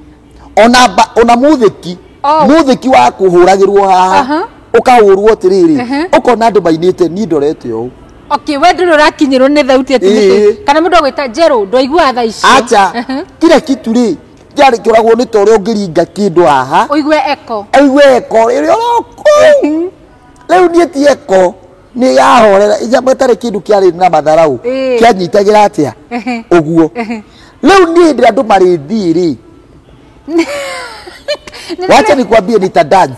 ona ona mũthĩki. Mũthĩki wa kũhũragĩrwo haha, ũkahũrwo atĩrĩrĩ, ũkona andũ mainĩte, niĩ ndorete ũũ. Okay, we ndũrĩ ũrakinyĩrwo nĩ thauti atĩ nĩkĩ? Kana mũndũ agwĩta njerũ ndwaiguaga thaa icio? Acha. Kila kitu rĩ kĩarĩ kĩoragwo nĩ ta ũrĩa ũngĩringa kĩndũ haha. Ũigue echo. Aigue eko rĩrĩa ũrokũu. Rĩu niĩ ti eko nĩ yahorera ijambo ĩtarĩ kĩndũ kĩarĩ na matharau kĩanyitagĩra atĩa ũguo. Rĩu niĩ hĩndĩ ĩrĩa andũ marĩthiĩ rĩ, wacha nikwambie, nita dance.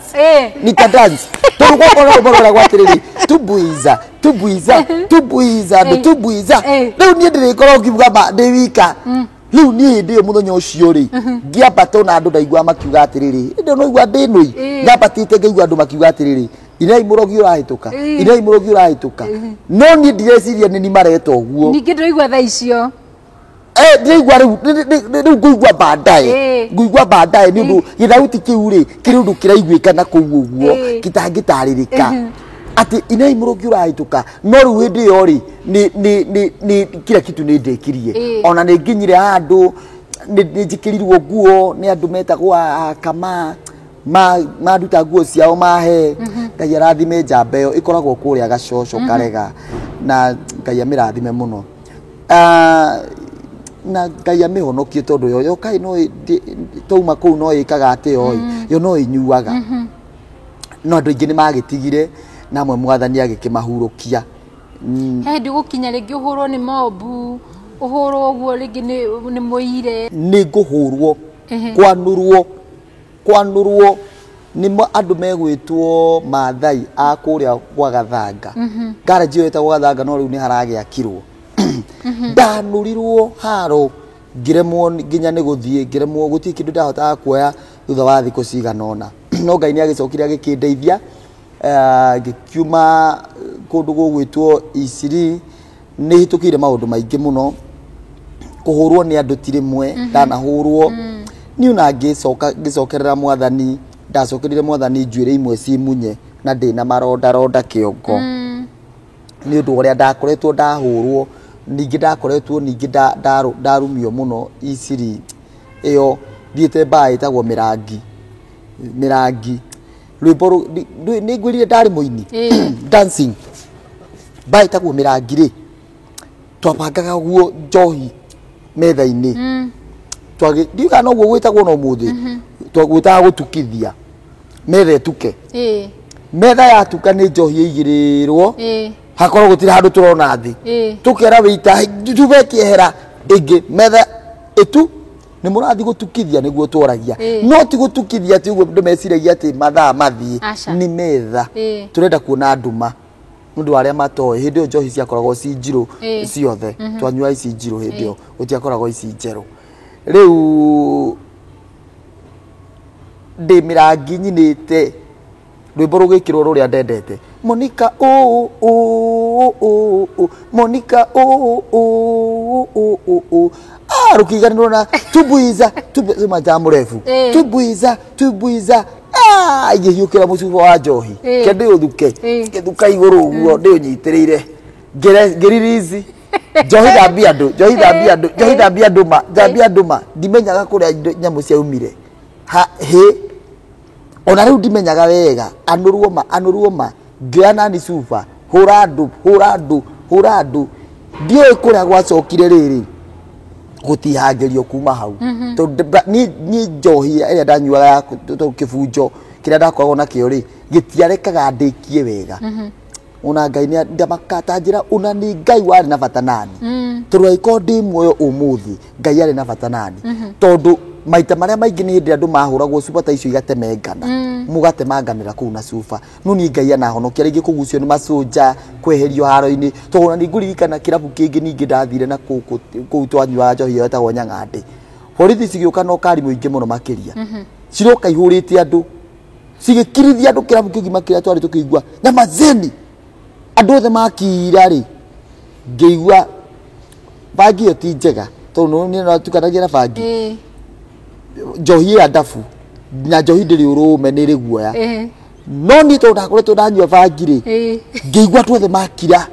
Nita dance tondũ gwakora rwĩmbo rwĩragwo atĩrĩrĩ, tumbuiza, tumbuiza, tumbuiza andũ, tumbuiza. Rĩu niĩ ndĩrĩkorwo ngiuga ma ndĩ wika. Rĩu niĩ hĩndĩ ĩyo mũthenya ũcio rĩ, ngĩambata ona andũ ndaigua makiuga atĩrĩrĩ, hĩndĩ ĩyo noigua ndĩ nũi, nyambatĩte ngaigua andũ makiuga atĩrĩrĩ, inai mũrogi ũrahĩtũka, inai mũrogi ũrahĩtũka, no niĩ ndireciria nĩ ni mareta ũguo. Ningĩ ndũraigua thaa icio? Eh, ndiraigua rĩu, rĩu ngũigua baadaye. Ngũigua baadaye nĩ ũndũ gĩthauti kĩu rĩ, kĩrĩ ũndũ kĩraiguĩka na kũu ũguo gĩtangĩtarĩrĩka. Atĩ inai mũrũngi ũrahĩtũka no rĩu hĩndĩ ĩyo rĩ nĩ kila kitu nĩ ndĩkirie. Ona nĩ nginyire handũ nĩ njĩkĩrirwo nguo nĩ andũ metagwo akama manduta nguo ciao mahe. Ngai arathime njamba ĩyo ĩkoragwo kũrĩa Gacoco Karega na Ngai amĩrathime mũno. Na Ngai amĩhonokie tondũ yo yokai no twauma kũu no ĩkaga atĩ yo yo no ĩnyuaga. No andũ aingĩ nĩ magĩtigire na amwe mwathani agĩkĩmahurũkia. He hĩndĩ gũkinya rĩngĩ ũhũrwo nĩ mobu ũhũrwo ũguo rĩngĩ nĩ mũire. Nĩ ngũhũrwo kwanũrwo nĩ andũ megwĩtwo Maathai a kũrĩa gwa Gathanga. Garage ĩyo ĩtagwo Gathanga no rĩu nĩ haragĩakirwo. Ndanũrirwo haro ngĩremwo nginya nĩ gũthiĩ ngĩremwo gũtirĩ kĩndũ ndahotaga kuoya thutha wa thikũ cigana ũna. No Ngai nĩ agĩcokire agĩkĩndeithia ngĩkiuma kũndũ gũgwĩtwo Isiri. Nĩ hĩtũkĩire maũndũ maingĩ mũno kũhũrwo nĩ andũ ti rĩmwe ndanahũrwo niĩ ona ngĩcoka ngĩcokerera mwathani ndacokerire mwathani njuĩrĩ imwe cimunye na ndĩna marondaronda kĩongo nĩ ũndũ ũrĩa ndakoretwo ndahũrwo ningĩ ndakoretwo ningĩ ndarumio mũno Isiri ĩyo thiĩte mbaa ĩtagwo Mĩrangi rwĩmbo nĩ ngwĩrire ndarĩ mũini dancing mbaa ĩtagwo Mĩrangi rĩ twabangaga guo njohi metha-inĩ ndiũĩ kana noguo gwĩtagwo na ũmũthĩ twagwĩtaga gũtukithia metha ĩtuke metha yatuka nĩ njohi ĩigĩrĩrwo hakorwo gũtirĩ handũ tũrona thĩ tũkera wĩita tuve kĩehera ĩngĩ metha ĩtu nĩ mũrathiĩ gũtukithia nĩguo tworagia no ti gũtukithia ti ũguo andũ meciragia atĩ mathaa mathiĩ nĩ metha tũrenda kuona nduma nĩ ũndũ wa arĩa matoĩ hĩndĩ ĩyo njohi ciakoragwo ci njirũ ciothe twanyua ici njirũ hĩndĩ ĩyo gũtiakoragwo ici njerũ rĩu ndĩ Mĩrangi nyinĩte rwĩmbo rũgĩkĩrwo rũrĩa ndendete Monica o o o o Monica o o o o o rũkĩiganĩrwo na tumbuiza tumbuiza mũrebu tumbuiza tumbuiza ngĩhiũkĩra mũcuba wa njohi ke ndĩũthuke ngĩthuka igũrũ ũguo ndĩũnyitĩrĩire ngĩririzi njohi thambia andũ njohi thambia andũ njohi thambia ndũma thambia ndũma ndimenyaga kũrĩa nyamũ ciaumire hĩ ona rĩu ndimenyaga wega anũrwo ma ngĩoya nani cuba hũra andũ hũra andũ hũra andũ ndiũĩ kũrĩa gwacokire rĩrĩ gũtihangĩrio kuma hau tondũ niĩ njohi ĩrĩa ndanyuaga tondũ kĩbunjo kĩrĩa ndakoragwo nakĩo rĩ gĩtiarekaga ndĩkie wega ona Ngai nĩ ndamakata njĩra ona nĩ Ngai warĩ na bata nani tondũ angĩkorwo ndĩ muoyo ũmũthĩ Ngai arĩ na bata nani tondũ maita marĩa maingĩ nĩ hĩndĩ andũ mahũragwo cuba ta icio igatemengana mũgatemanganĩra kũu na cuba no niĩ Ngai anahonokia rĩngĩ kũgucio nĩ maconja kweherio haro-inĩ tondũ ona nĩ ngũririkana kĩrabu kĩngĩ ningĩ ndathire na kũu twanyuaga njohi ĩyo ĩtagwo Nyang'andĩ borithi cigĩũka na ũkari mũingĩ mũno makĩria ciroka ihũrĩte andũ cigĩkirithia andũ kĩrabu kĩgima kĩrĩa twarĩ tũkĩigua nyamazeni andũ othe makira rĩ ngĩigua bangi ĩyo ti njega tondũ nĩ natukanagia na bangi njohi ya ndabu na njohi ndĩrĩ ũrũme nĩ ĩrĩ guoya no niĩ tondũ ndakoretwo ndanyua bangi rĩ ngĩigua andũ othe makira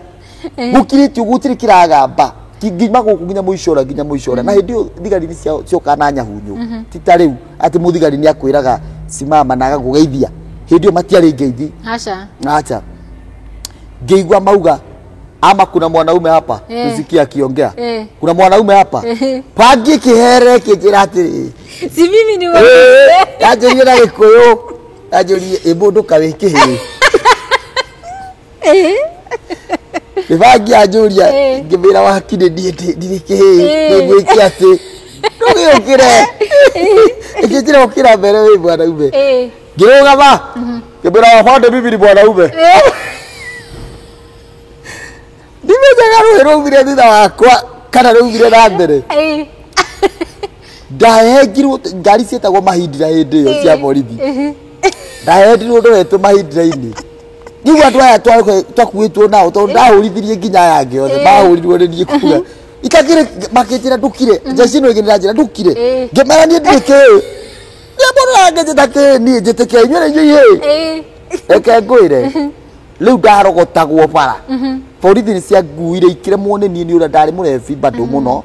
gũkirĩtio gũtirĩ kĩragamba nginya gũkũ nginya mũico ũrĩa na hĩndĩ ĩyo thigari nĩ ciokaga na nyahunyu ti ta rĩu atĩ mũthigari nĩ akwĩraga simama na agakũgeithia hĩndĩ ĩyo matiarĩ ngeithi acha ngĩigua mauga ama kuna mwanaume hapa tusikie akiongea kuna mwanaume hapa bangi kĩhere kĩnjĩra atĩrĩ si mimi ni yanjĩrire na Gĩkũyũ yanjũririe ĩ mũndũ kawĩ kĩhĩ bangi yanjũria ngĩmĩra waki nĩ niĩ ndirĩ kĩhĩ nĩngwĩke atĩ ndũgĩũkĩre ĩkĩnjĩra ũkĩra mbere wĩ mwanaume ngĩrũgama ngĩmwĩra wabande mimi ni mwanaume ndimenyaga rũĩ rwaumire thutha wakwa kana rwaumire na mbere ndahengirwo ngari ciĩtagwo mahindira hĩndĩ ĩyo cia borithi ndahendirwo ndoretwo mahindira-inĩ nĩguo andũ aya twakuĩtwo nao tondũ ndahũrithirie nginya aya angĩ othe mahũrirwo nĩ niĩ kuga ikakĩrĩ makĩnjĩra ndũkire njeci ĩno ĩngĩ nĩranjĩra ndũkire ngĩmera niĩ ndirĩ kĩĩ nĩ mũndũ angĩnjĩta kĩĩ niĩ njĩtĩke inyuĩ nĩ inyuĩ ihĩĩ reke ngwĩre Rĩu ndarogotagwo bara, borithi nĩ cianguire ikĩremwo nĩ niĩ nĩ ũrĩa ndarĩ mũrebi bado mũno,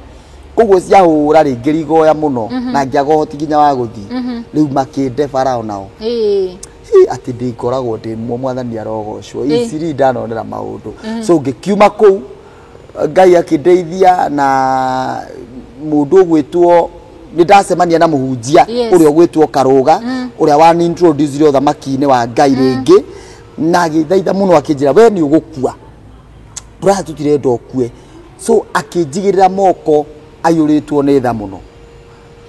koguo ciahũra rĩngĩ rigoya mũno na ngĩaga ũhoti nginya wa gũthiĩ. Rĩu makĩnde bara onao. Hi, atĩ ndĩngoragwo ndĩ mwathani arogocwo. Iciri ndanonera maũndũ. So ngĩkiuma kũu, Ngai akĩndeithia na mũndũ ũgwĩtwo, nĩ ndacemania na mũhunjia ũrĩa ũgwĩtwo Karũga, ũrĩa wa introduce ũthamaki-inĩ wa Ngai rĩngĩ, na agĩthaitha mũno akĩnjĩra, we nĩ ũgũkua, tũraha tũtirenda ũkue. So akĩnjigĩrĩra moko aiyũrĩtwo nĩ tha mũno.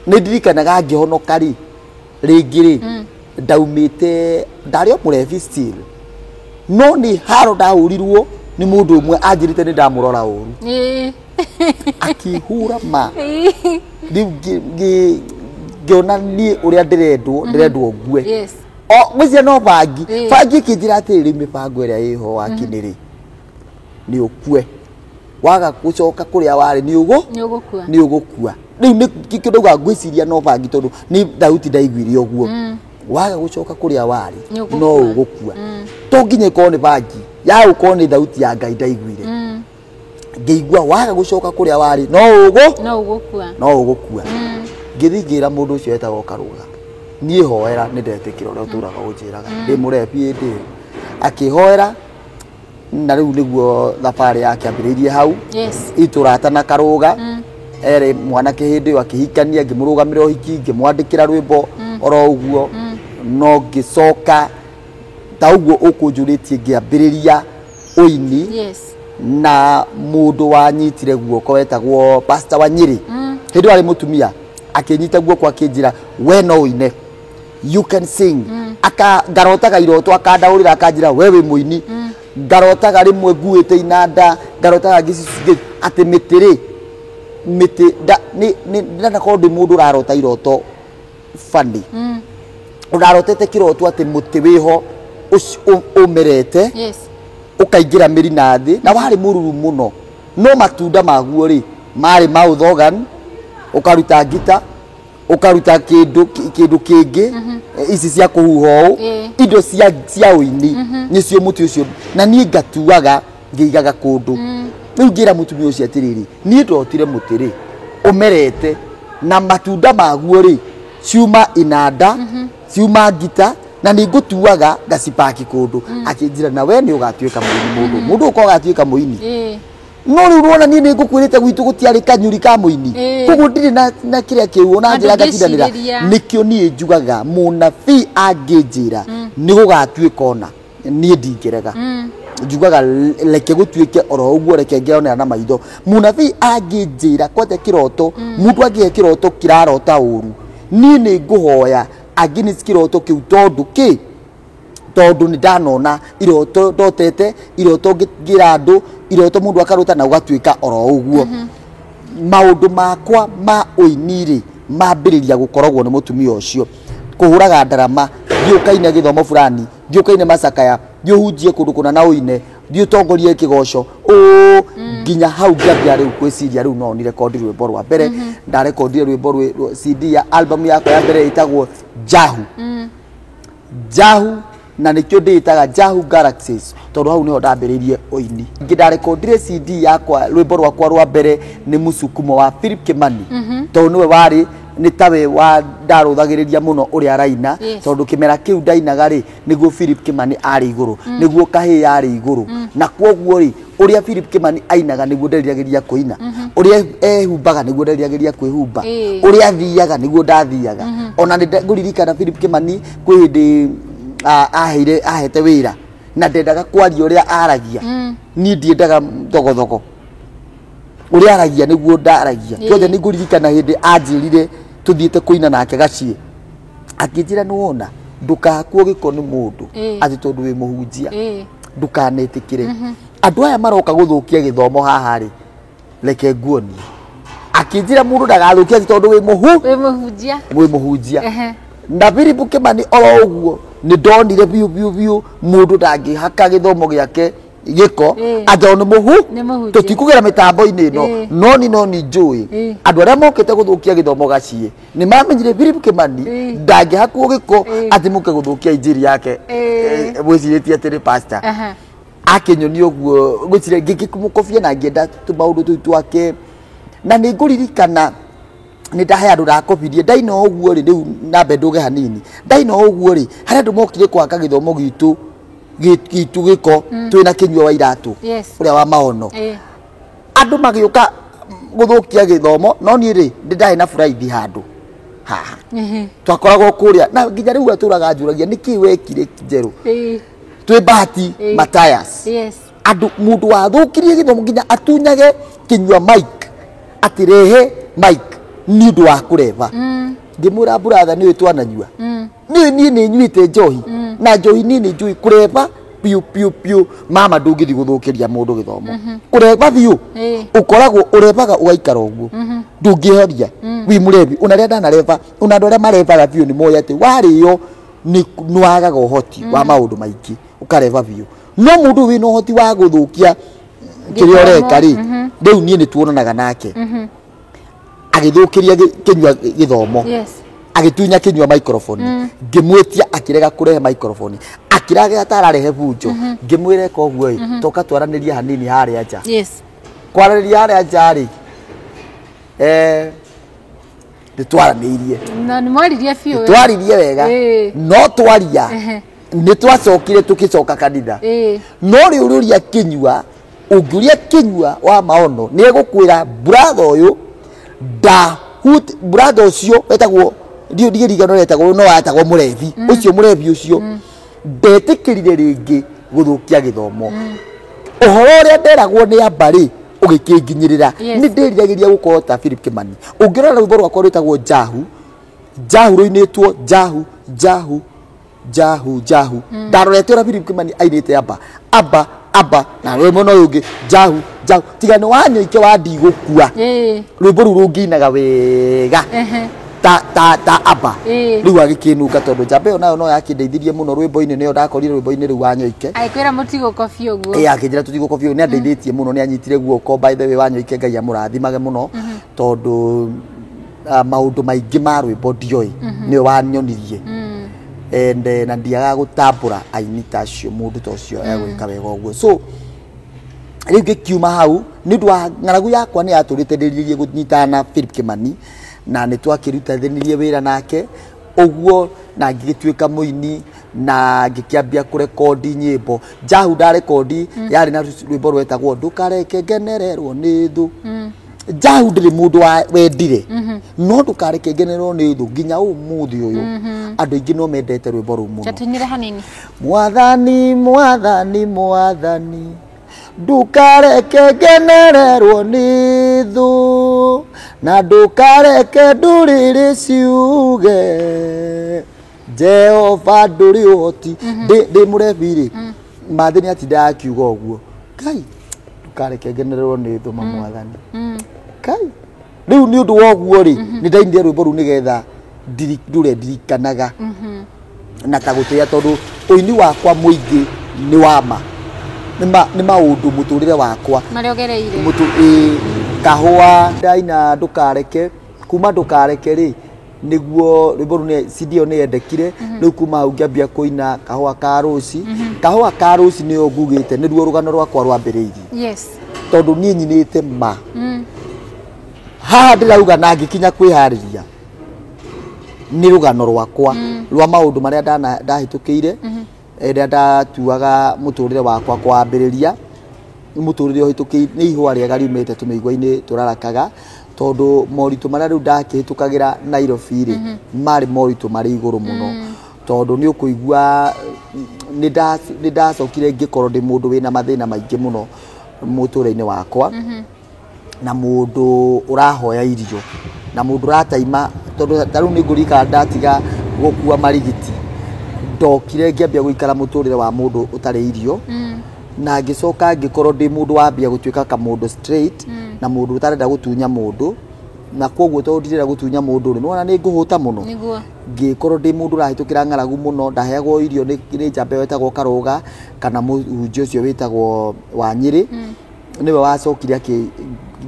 Nĩ ndirikanaga ngĩhonoka rĩ rĩngĩ rĩ, ndaumĩte ndarĩ o mũrebi still, no nĩ haro ndahũrirwo nĩ mũndũ ũmwe anjĩrĩte nĩ ndamũrora ũru, akĩhũra ma. Rĩu ngĩona niĩ ũrĩa ndĩrendwo, ndĩrendwo ngue. O ngwĩciria no bangi. Bangi ĩkĩnjĩra atĩrĩrĩ, mĩbango ĩrĩa ĩho wakinĩ rĩ, nĩ ũkue waga gũcoka kũrĩa warĩ, nĩ ũgũ Nĩ ũgũkua. Nĩ ũgũkua. Rĩu nĩ kĩo ndauga ngwĩciria no bangi, tondũ nĩ thauti ndaiguire ũguo, waga gũcoka kũrĩa warĩ Nĩ ũgũkua. no ũgũkua. To nginya ĩkorwo nĩ bangi ya ũkorwo nĩ thauti ya Ngai ndaiguire, ngĩigua waga gũcoka kũrĩa warĩ no ũgũ No ũgũkua. No ũgũkua. Ngĩthiĩ ngĩra mũndũ ũcio wetagwo Karũga, niĩ hoera, nĩ ndetĩkĩra ũrĩa ũtũraga ũnjĩraga ndĩ mũrebi hĩndĩ ĩyo. Akĩhoera na rĩu nĩguo thabarĩ yake ambĩrĩirie hau. Itũrata na Karũga erĩ mwanake hĩndĩ ĩyo akĩhikania, ngĩmũrũgamĩra ũhiki, ngĩmwandĩkĩra rwĩmbo oro ũguo. No ngĩcoka ta ũguo ũkũnjũrĩtie, ngĩambĩrĩria ũini na mũndũ wanyitire guoko wetagwo Pastor wa Nyĩrĩ. Hĩndĩ ĩyo arĩ mũtumia, akĩnyita guoko akĩnjĩra, we no ũine, you can sing. Aka ngarotaga iroto akandaũrĩra, akanjĩra, we wĩ mũini. Ngarotaga rĩmwe nguĩte inanda, ngarotaga atĩ mĩtĩ rĩ, mĩtĩ nĩ ndanakorwo ndĩ mũndũ ũrarota iroto funny. Ũrarotete kĩroto atĩ mũtĩ wĩho ũmerete, ũkaingĩra mĩri na thĩ, na warĩ mũruru mũno, no matunda maguo rĩ marĩ mouth organ, ũkaruta ngita, ũkaruta kĩndũ kĩngĩ, ici cia kũhuha ũũ, indo cia ũini nĩcio mũtĩ ũcio. Na niĩ ngatuaga ngĩigaga kũndũ. Rĩu ngĩra mũtumia ũcio atĩrĩrĩ, niĩ ndotire mũtĩ rĩ ũmerete na matunda maguo rĩ ciuma inanda, ciuma ngita, na nĩ ngũtuaga ngacipaki kũndũ. Akĩnjĩra, na we nĩ ũgatuĩka mũini, mũndũ ũka ũgatuĩka mũini. No rĩu rwona niĩ nĩ ngũkwĩrĩte gwitũ gũtiarĩ kanyuri ka mũini, koguo ndirĩ na kĩrĩa kĩu ona Na njĩra ngatindanĩra. Ndũngĩcirĩria. Nĩkĩo niĩ njugaga mũnabii angĩnjĩra nĩ gũgatuĩka, ona niĩ ndingĩrega. Njugaga reke gũtuĩke oro ũguo, reke ngĩonera na maitho. Mũnabii angĩnjĩra kwanja kĩroto, mũndũ angĩhe kĩroto kĩrarota ũru, niĩ nĩ ngũhoya against kĩroto kĩu. Tondũ kĩ? Tondũ nĩ ndanona iroto ndotete, iroto ngĩra andũ, iroto mũndũ akarota na ũgatuĩka oro ũguo. Maũndũ makwa ma ũini rĩ mambĩrĩria gũkoragwo nĩ mũtumia ũcio kũhũraga ndarama, thiĩ ũkaine gĩthomo fulani, thiĩ ũkaine macakaya, thiĩ ũhunjie kũndũ kũna na ũine, thiĩ ũtongorie kĩgoco ũ, nginya hau ngĩambia rĩu gwĩciria rĩu no nirekondi rwĩmbo rwa mbere. Ndarekondire rwĩmbo CD ya album yakwa ya mbere ĩtagwo Jahu. Jahu, na nĩkĩo ndĩĩtaga Jahu Galaxies, tondũ hau nĩho ndambĩrĩirie ũini. Ngĩ ndarekondire CD yakwa, rwĩmbo rwakwa rwa mbere nĩ Mũsukumo wa Philip Kimani, tondũ nĩwe warĩ nĩ tawe wa ndarũthagĩrĩria mũno ũrĩa araina. Tondũ kĩmera kĩu ndainaga rĩ, nĩguo Philip Kimani arĩ igũrũ, nĩguo kahĩĩ arĩ igũrũ, na kwoguo rĩ, ũrĩa Philip Kimani ainaga nĩguo nderiragĩria kũina, ũrĩa ehumbaga nĩguo nderiragĩria kwĩhumba, ũrĩa athiaga nĩguo ndathiaga. Ona nĩ ngũririkana Philip Kimani kwĩ hĩndĩ aheire ahete wĩra na ndendaga kwaria ũrĩa aragia. Niĩ ndiendaga thogothogo, ũrĩa aragia nĩguo ndaragia. Kĩothe nĩ ngũririkana hĩndĩ anjĩrire tũthiĩte kũina nake gaciĩ, akĩnjĩra, nĩ wona ndũkahakwo gĩko nĩ mũndũ atĩ tondũ wĩ mũhunjia, ndũkanetĩkĩre andũ aya maroka gũthũkia gĩthomo haha rĩ, reke nguonie. Akĩnjĩra mũndũ ndagathũkia atĩ tondũ wĩ mũhu Wĩ mũhunjia. Wĩ mũhunjia. Na Philip Kimani oro ũguo nĩ ndonire biũ biũ biũ mũndũ ndangĩhaka gĩthomo gĩake gĩko atĩ nĩ mũhu Nĩ mũhunjia. Tũtikũgera mĩtambo-inĩ ĩno, no ni njũĩ andũ arĩa mokĩte gũthũkia gĩthomo gaciĩ nĩ mamenyire Philip Kimani ndangĩhakwo gĩko atĩ mũke gũthũkia injiri yake. Mwĩcirĩtie atĩ nĩ pastor. Akĩnyonia ũguo ngwĩciria ngĩkĩmũkobia na ngĩenda tũmaũndũ tũu twake. Na nĩ ngũririkana nĩ ndahe andũ ndakobirie ndaina ũguo rĩ, rĩu nambe ndũge hanini, ndaina ũguo rĩ, harĩ andũ mokire kwaka gĩthomo gitũ gitũ gĩko twĩna Kĩnyua wa Iratũ ũrĩa wa maono. Andũ magĩũka gũthũkia gĩthomo, no niĩ rĩ nĩ ndarĩ na buraithi handũ haha twakoragwo kũrĩa, na nginya rĩu atũraga njũragia nĩkĩ wekire njerũ twĩ Bahati Matayas. Andũ mũndũ wathũkirie gĩthomo nginya atunyage Kĩnyua mic, atĩ rehe mic nĩ ũndũ wa kũreba. Ngĩmwĩra, brother, nĩ ũĩ twananyua, niĩ niĩ nĩ nyuĩte njohi, na njohi niĩ nĩ njũĩ kũreba piũ piũ piũ. Mama, ndũngĩthiĩ gũthũkĩria mũndũ gĩthomo kũreba biũ. Ũkoragwo ũrebaga ũgaikara ũguo, ndũngĩhoria wĩ mũrebi. Ona rĩrĩa ndanareba, ona andũ arĩa marebaga biũ nĩ moĩ atĩ warĩo nĩ wagaga ũhoti wa maũndũ maingĩ, ũkareba biũ. No mũndũ wĩna ũhoti wa gũthũkia kĩrĩa ũreka rĩ, rĩu niĩ nĩ tuonanaga nake agĩthũkĩria Kĩnyua gĩthomo, agĩtunya Kĩnyua microphone. Ngĩmwĩtia, akĩrega kũrehe microphone, akĩraga ta ararehe bunjo. Ngĩmwĩra, eka ũguo ĩ, toka twaranĩrie hanini harĩa nja. Kwaranĩria harĩa nja rĩ, nĩ twaranĩirie. Na nĩ mwaririe biũ. Twaririe wega. No twaria nĩ twacokire tũgĩcoka kanitha. No rĩ, ũrĩũria Kĩnyua, ũngĩũria Kĩnyua wa maono, nĩ egũkwĩra brother ũyũ nda brother ũcio wetagwo, ndigĩrigano etagwo, no etagwo mũrebi ũcio. Mũrebi ũcio ndetĩkĩrire rĩngĩ gũthũkia gĩthomo. Ũhoro ũrĩa nderagwo nĩ amba rĩ, ũgĩkĩnginyĩrĩra. Nĩ ndĩriragĩria gũkorwo ta Philip Kimani. Ũngĩrora rwĩmbo rwakwa rwĩtagwo Jahu, Jahu rũinĩtwo Jahu, Jahu, Jahu, Jahu. Ndarorete ũrĩa Philip Kimani ainĩte amba amba amba, na rwĩmbo no ũyũ ũngĩ Jahu, Jahu, tiga nĩ wanyoike wa ndigũkua. Rwĩmbo rũu rũngĩinaga wega ta ta ta amba. Rĩu agĩkĩnunga tondũ njamba ĩyo nayo no yakĩndeithirie mũno rwĩmbo-inĩ, nĩyo ndakorire rwĩmbo-inĩ rũu wanyoike. Agĩkwĩra mũtigũkobia ũguo. Ĩ, akĩnjĩra tũtigũkobia. Nĩ andeithĩtie mũno, nĩ anyitire guoko. By the way, wanyoike Ngai amũrathimage mũno, tondũ maũndũ maingĩ ma rwĩmbo ndioĩ, nĩwe wanyonirie. And na ndiagaga gũtambũra aini ta acio, mũndũ ta ũcio egwĩka wega ũguo. So rĩu ngĩkiuma hau nĩ ũndũ wa ng'aragu yakwa, nĩ yatũrĩte ndĩrirĩrie kũnyitana na Philip Kimani, na nĩ twakĩrutithanirie wĩra nake ũguo, na ngĩgĩtuĩka mũini na ngĩkĩambia kũrekondi nyĩmbo. Jahu ndarekondi yarĩ na rwĩmbo rwetagwo Ndũkareke Ngenererwo nĩ Thũ. Jahu ndĩrĩ mũndũ wa wendire, no Ndũkareke Ngenererwo nĩ Thũ, nginya ũmũthĩ ũyũ andũ aingĩ no mendete rwĩmbo rũu mũno. Tũinĩre hanini. Mwathani, Mwathani, Mwathani, ndũkareke ngenererwo nĩ thũ, na ndũkareke ndũrĩrĩ ciuge Jehova ndũrĩ ũhoti. Ndĩ mũrebi rĩ, mathĩ nĩ atindaga akiuga ũguo, Ngai ndũkareke ngenererwo nĩ thũ, ma Mwathani Ngai. Rĩu nĩ ũndũ wa ũguo rĩ, nĩ ndainire rwĩmbo rũu nĩgetha ndũre ndirikanaga na ta gũtĩa, tondũ ũini wakwa mũingĩ nĩ wa ma, nĩ maũndũ mũtũrĩre wakwa marĩa ũgereire. Mũtũ ĩ kahũa ndaina Ndũkareke, kuma Ndũkareke rĩ, nĩguo rwĩmbo rũu CD ĩyo nĩ yendekire. Rĩu kuma hau ngĩambia kũina Kahũa ka Rũci. Kahũa ka Rũci nĩyo ngugĩte nĩruo rũgano rwakwa rwambĩrĩirie, tondũ niĩ nyinĩte ma haha ndĩrauga na ngĩkinya kwĩharĩria nĩ rũgano rwakwa rwa maũndũ marĩa ndahĩtũkĩire rĩrĩa ndatuaga mũtũrĩre wakwa kwambĩrĩria mũtũrĩre ũhĩtũkĩire. Nĩ ihũa rĩega riumĩte tũmĩigua-inĩ tũrarakaga, tondũ moritũ marĩa rĩu ndakĩhĩtũkagĩra Nairobi rĩ, marĩ moritũ marĩ igũrũ mũno, tondũ nĩ ũkũigua nĩ ndacokire ngĩkorwo ndĩ mũndũ wĩna mathĩna maingĩ mũno mũtũrĩre-inĩ wakwa, na mũndũ ũrahoya irio, na mũndũ ũrataima, tondũ ta rĩu nĩ ngũririkana ndatiga gũkua marigiti, ndokire ngĩambia gũikara mũtũrĩre wa mũndũ ũtarĩ irio, na ngĩcoka ngĩkorwo ndĩ mũndũ wambia gũtuĩka kamũndũ straight, na mũndũ ũtarenda gũtunya mũndũ. Na koguo tondũ ndirenda gũtunya mũndũ rĩ, nĩwona nĩ ngũhũta mũno. Ngĩkorwo ndĩ mũndũ ũrahĩtũkĩra ng'aragu mũno. Ndaheagwo irio nĩ njamba ĩyo ĩtagwo Karũga, kana mũhunjia ũcio wĩtagwo wa Nyĩrĩ, nĩwe wacokire akĩ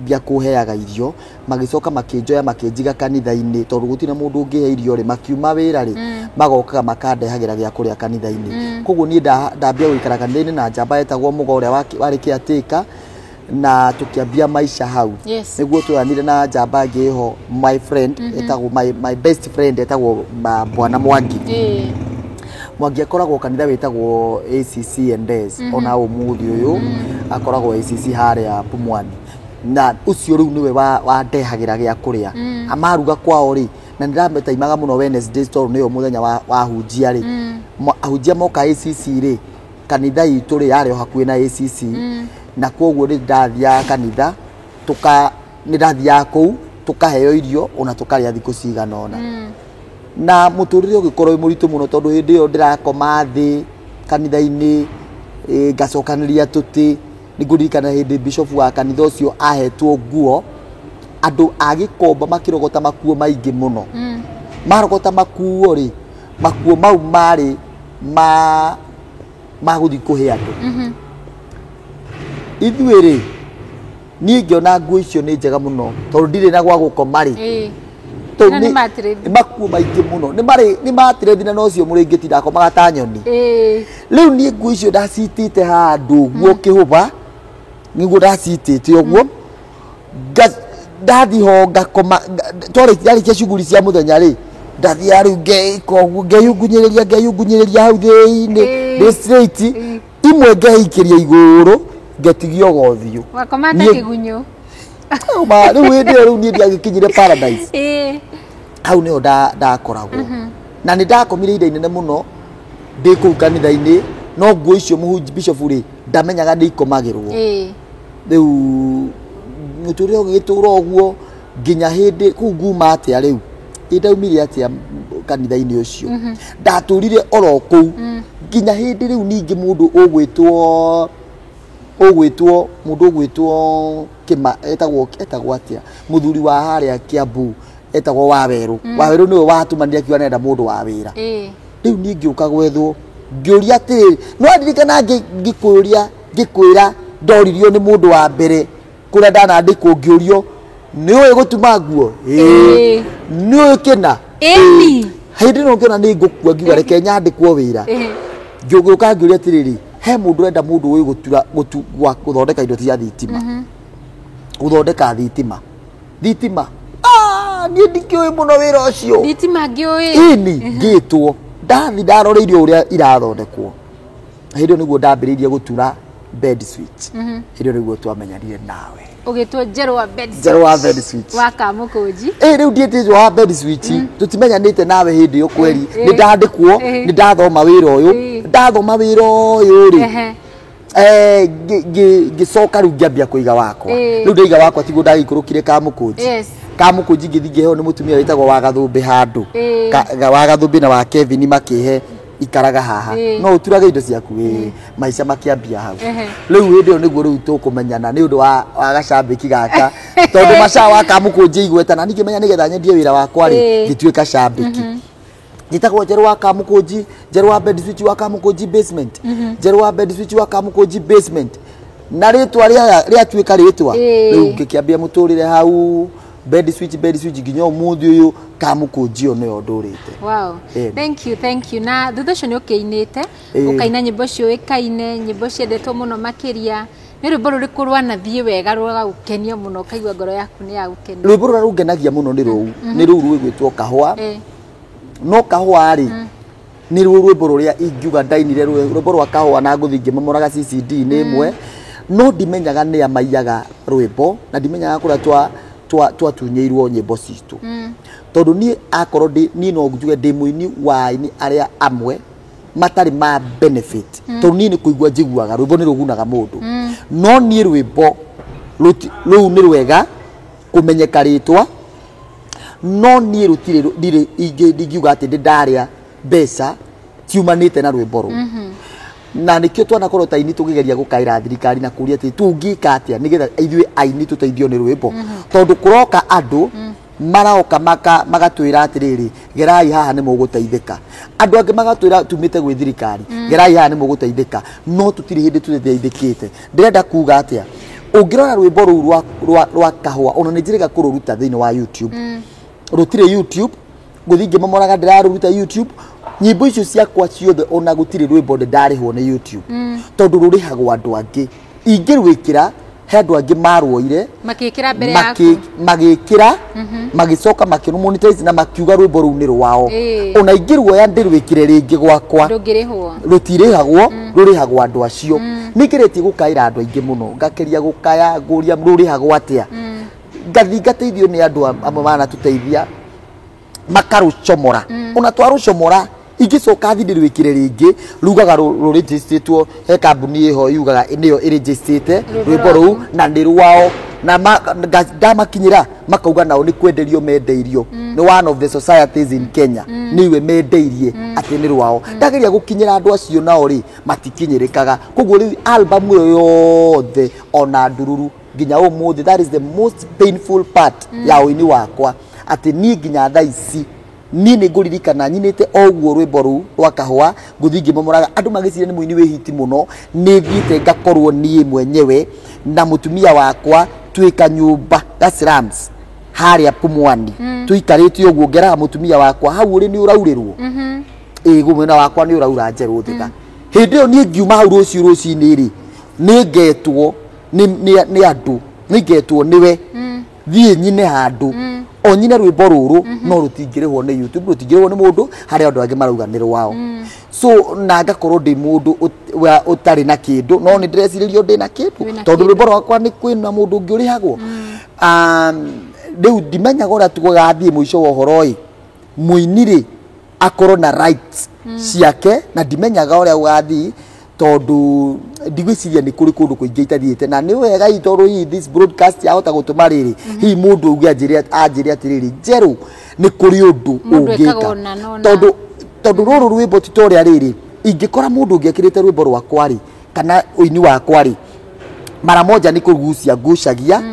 makĩambia kũheaga irio, magĩcoka makĩnjoya makĩnjiga kanitha-inĩ tondũ gũtirĩ mũndũ ũngĩhe irio rĩ, makiuma wĩra rĩ, magokaga makandehagĩra gĩa kũrĩa kanitha-inĩ. Koguo niĩ ndambia gũikara kanitha-inĩ na njamba etagwo Mũgo ũrĩa warĩ caretaker, na tũkĩambia maica hau. Nĩguo tũranire na njamba ĩngĩ ĩho, my friend etagwo my best friend etagwo Bwana Mwangi. Mwangi akoragwo kanitha wĩtagwo ACC Endez, ona ũmũthĩ ũyũ akoragwo ACC harĩa Pumwani, na ũcio rĩu nĩwe wandehagĩra gĩa kũrĩa. Amaruga kwao rĩ, na nĩndamĩtaimaga mũno Wednesdays tondũ nĩyo mũthenya wa ahunjia rĩ. Ahunjia moka ACC rĩ, kanitha itũ rĩ yarĩ o hakuhĩ na ACC, na koguo nĩ ndathiaga kanitha, nĩ ndathiaga kũu tũkaheo irio ona tũkarĩa thikũ cigana ũna. Na mũtũrĩre ũgĩkorwo wĩ mũritũ mũno tondũ hĩndĩ ĩyo ndĩrakoma thĩ kanitha-inĩ, ngacokanĩria tũtĩ. Nĩngũririkana hĩndĩ bishop wa kanitha ũcio ahetwo nguo, andũ a Gĩkomba makĩrogota makuo maingĩ mũno. Marogota makuo rĩ, makuo mau marĩ ma gũthiĩ kũhe andũ. Ithuĩ rĩ, niĩ ngĩona nguo icio nĩ njega mũno tondũ ndirĩ na gwa gũkoma rĩ. Na nĩ matirethi. Nĩ makuo maingĩ mũno. Nĩ matirethi na nocio mũrĩngĩti ndakomaga ta nyoni. Rĩu niĩ nguo icio ndacitĩte handũ ũguo kĩhũba, nĩguo ndacitĩte ũguo. Ndathiĩ ho ngakoma, twarĩkia shughuli cia mũthenya rĩ, ndathiaga rĩu ngeĩka ũguo, ngeyungunyĩrĩria hau thĩinĩ, ndĩ straight, imwe ngeikĩria igũrũ, ngetigia gothiũ. Wakoma ta kĩgunyũ. Rĩu hĩndĩ ĩyo rĩu niĩ ndiagĩkinyire paradise. Hau nĩho ndakoragwo. Na nĩ ndakomire ihinda inene mũno ndĩ kũu kanitha-inĩ, no nguo icio mũhunji bishop rĩ, ndamenyaga nĩ ikomagĩrwo. Rĩu mũtũrĩre ũgĩgĩtũra ũguo nginya hĩndĩ kũu nguma atĩa rĩu, ndaumire atĩa kanitha-inĩ ũcio. Ndatũrire oro kũu nginya hĩndĩ rĩu ningĩ mũndũ ũgwĩtwo mũndũ ũgwĩtwo Kĩma, etagwo atĩa, mũthuri wa harĩa Kiambu etagwo Wawerũ. Wawerũ nĩwe watũmanire akiuga nĩarenda mũndũ wa wĩra. Rĩu niĩ ngĩũka gwethwo, ngĩũria atĩrĩrĩ, no ndirikana ngĩkũria, ngĩkwĩra ndoririo nĩ mũndũ wa mbere kũrĩa ndanandĩkwo, ngĩũrio nĩ ũĩ gũtuma nguo? Nĩ ũĩ kĩna? Hĩndĩ ĩno ngĩona nĩ ngũkua, ngiuga reke nyandĩkwo wĩra. Ngĩũka ngĩũria atĩrĩrĩ, he mũndũ ũrenda mũndũ ũĩ gũtura, gũthondeka indo cia thitima. Gũthondeka thitima. Thitima. Niĩ ndikĩũĩ mũno wĩra ũcio. Thitima ngĩũĩ. Ĩni, ngĩtwo. Ndathi ndaroreirio ũrĩa irathondekwo. Hĩndĩ ĩyo nĩguo ndambĩrĩirie gũtura bed switch. Hĩndĩ ĩyo nĩguo twamenyanire nawe. Ũgĩtwo Njerũ wa bed switch. Njerũ wa bed switch. Wa Kamũkũnji. Rĩu ndiĩtĩtwo wa bed switch. Tũtimenyanĩte nawe hĩndĩ ĩyo kweri. Nĩ ndandĩkwo, nĩ ndathoma wĩra ũyũ. Ndathoma wĩra ũyũ rĩ. Ngĩcoka rĩu ngĩambia kũiga wakwa. Rĩu ndaiga wakwa tiguo ndagĩikũrũkire Kamũkũnji. Kamũkũnji ngĩthiĩ ngĩheo nĩ mũtumia wĩtagwo Wagathũmbĩ handũ. Wagathũmbĩ na wa Kevin makĩhe ikaraga haha. No ũturage indo ciaku, maica makĩambia hau. Rĩu hĩndĩ ĩyo nĩguo rĩu tũkũmenyana nĩ ũndũ wa gacambĩki gaka. Tondũ maca wa Kamũkũnji igweta na ningĩmenya nĩgetha nyendie wĩra wakwa rĩ, ngĩtuĩka cambĩki. Njĩtagwo Njerũ wa Kamũkũnji, Njerũ wa bed switch wa Kamũkũnji basement. Njerũ wa bed switch wa Kamũkũnji basement. Na rĩtwa rĩatuĩka rĩtwa. Rĩu ngĩkĩambia mũtũrĩre hau, bed switch nginya ũmũthĩ ũyũ Kamũkũnji ĩyo nĩyo ndũrĩte. Wow. Thank you, thank you. Na thutha ũcio nĩ ũkĩinĩte, ũkaina nyĩmbo ciũĩkaine, nyĩmbo ciendetwo mũno makĩria. Nĩ rwĩmbo rũrĩkũ rwanathiĩ wega rũgagũkenia mũno ũkaigua ngoro yaku nĩ yagũkenia? Rwĩmbo rũrĩa rũngenagia mũno nĩ rũu. Nĩ rũu rwĩgwĩtwo Kahũa. No Kahũa rĩ, nĩ ruo rwĩmbo rũrĩa ingiuga ndainire rwĩmbo rwa Kahũa na ngũthiĩ ngĩmomoraga CCD nĩ ĩmwe, no ndimenyaga nĩa maiyaga rwĩmbo na ndimenyaga kũrĩa twatunyĩirwo nyĩmbo citũ. Tondũ niĩ akorwo niĩ no njuge ndĩ mũini wa aini arĩa amwe matarĩ ma benefit. Tondũ niĩ nĩ kũigua njiguaga rwĩmbo nĩ rũgunaga mũndũ. No niĩ rwĩmbo rũu nĩ rwega kũmenyeka rĩtwa, no niĩ rũtirĩ ndirĩ ingiuga atĩ ndĩ ndarĩa mbeca ciumanĩte na rwĩmbo rũu. Na nĩkĩo twanakorwo ta aini tũkĩgeria gũkaĩra thirikari na kũũria atĩ tũngĩka atĩa nĩgetha ithuĩ aini tũteithio nĩ rwĩmbo. Tondũ kũroka andũ maroka magatwĩra atĩrĩrĩ, gerai haha nĩ mũgũteithĩka. Andũ angĩ magatwĩra tumĩte gwĩ thirikari, gerai haha nĩ mũgũteithĩka, no tũtirĩ hĩndĩ tũteithĩkĩte. Ndĩrenda kuga atĩa, Ũngĩrora rwĩmbo rũu rwa kahũa ona nĩ njĩrĩga kũrũruta thĩinĩ wa YouTube. Rũtirĩ YouTube, ngũthiĩ ngĩmomoraga ndĩrarũruta YouTube. Nyĩmbo icio ciakwa ciothe ona gũtirĩ rwĩmbo ndarĩhwo nĩ YouTube. Tondũ rũrĩhagwo andũ angĩ. Ingĩrwĩkĩra he andũ angĩ marwoire makĩkĩra mbere yaku, magĩkĩra magĩcoka makĩmonetize na makiuga rwĩmbo rũu nĩ rwao. Ona ingĩruoya ndĩrwĩkĩre rĩngĩ gwakwa ndũngĩrĩhwo, rũtirĩhagwo, rũrĩhagwo andũ acio. Nĩngeretie gũkaĩra andũ aingĩ mũno, ngakeria gũkaya ngũria rũrĩhagwo atĩa, ngathiĩ ngateithio nĩ andũ amwe manatũteithia makarũcomora. Ona twarũcomora ingĩcoka thiĩ ndĩrwĩkĩre rĩngĩ rugaga rũrĩnjĩstĩtwo he kambuni ĩho yugaga nĩyo ĩrĩnjĩstĩte rwĩmbo rũu na nĩ rwao, na ndamakinyĩra makauga nao nĩ kwenderio mendeirio nĩ one of the societies in Kenya nĩwe mendeirie atĩ nĩ rwao. Ndageria gũkinyĩra andũ acio nao rĩ matikinyĩrĩkaga. Koguo rĩu album ĩyo yothe ona ndururu nginya ũmũthĩ, that is the most painful part ya ũini wakwa, atĩ niĩ nginya thaa ici niĩ nĩ ngũririkana nyinĩte o ũguo rwĩmbo rũu rwa kahũa, ngũthiĩ ngĩmomoraga andũ magĩciria nĩ mũini wĩ hiti mũno. Nĩ thiĩte ngakorwo niĩ mwenyewe na mũtumia wakwa twĩ kanyũmba ga slums harĩa Pumwani, tũikarĩte ũguo ngeraga mũtumia wakwa hau ũrĩ nĩ ũraurĩrwo, ĩĩ mwena wakwa nĩ ũraura njerũ thika. Hĩndĩ ĩyo niĩ ngiuma hau rũciũ rũcinĩ rĩ nĩ ngetwo nĩ andũ, nĩ ngetwo nĩwe thiĩ nyine handũ o nyine rwĩmbo rũrũ no rũtingĩrĩhwo nĩ YouTube, rũtingĩrĩhwo nĩ mũndũ, harĩa andũ angĩ marauga nĩ rwao. So na ngakorwo ndĩ mũndũ ũtarĩ na kĩndũ, no nĩ ndĩrecirĩrio ndĩ na kĩndũ tondũ rwĩmbo rwakwa nĩ kwĩna mũndũ ũngĩ ũrĩhagwo. Rĩu ndimenyaga ũrĩa tũgathiĩ mũico wa ũhoro ĩ, mũini rĩ akorwo na rights ciake, na ndimenyaga ũrĩa ũgathiĩ tondũ ndigwĩciria nĩ kũrĩ kũndũ kũingĩ itathiĩte. Na nĩ wega hihi tondũ hihi this broadcast yahota gũtũma rĩrĩ hihi mũndũ auge anjĩre atĩrĩrĩ njerũ nĩ kũrĩ ũndũ ũngĩka, tondũ rũrũ rwĩmbo ti ta ũrĩa rĩrĩ ingĩkora mũndũ ũngĩ ekĩrĩte rwĩmbo rwakwa rĩ kana ũini wakwa rĩ mara moja nĩ kũgucia ngucagia,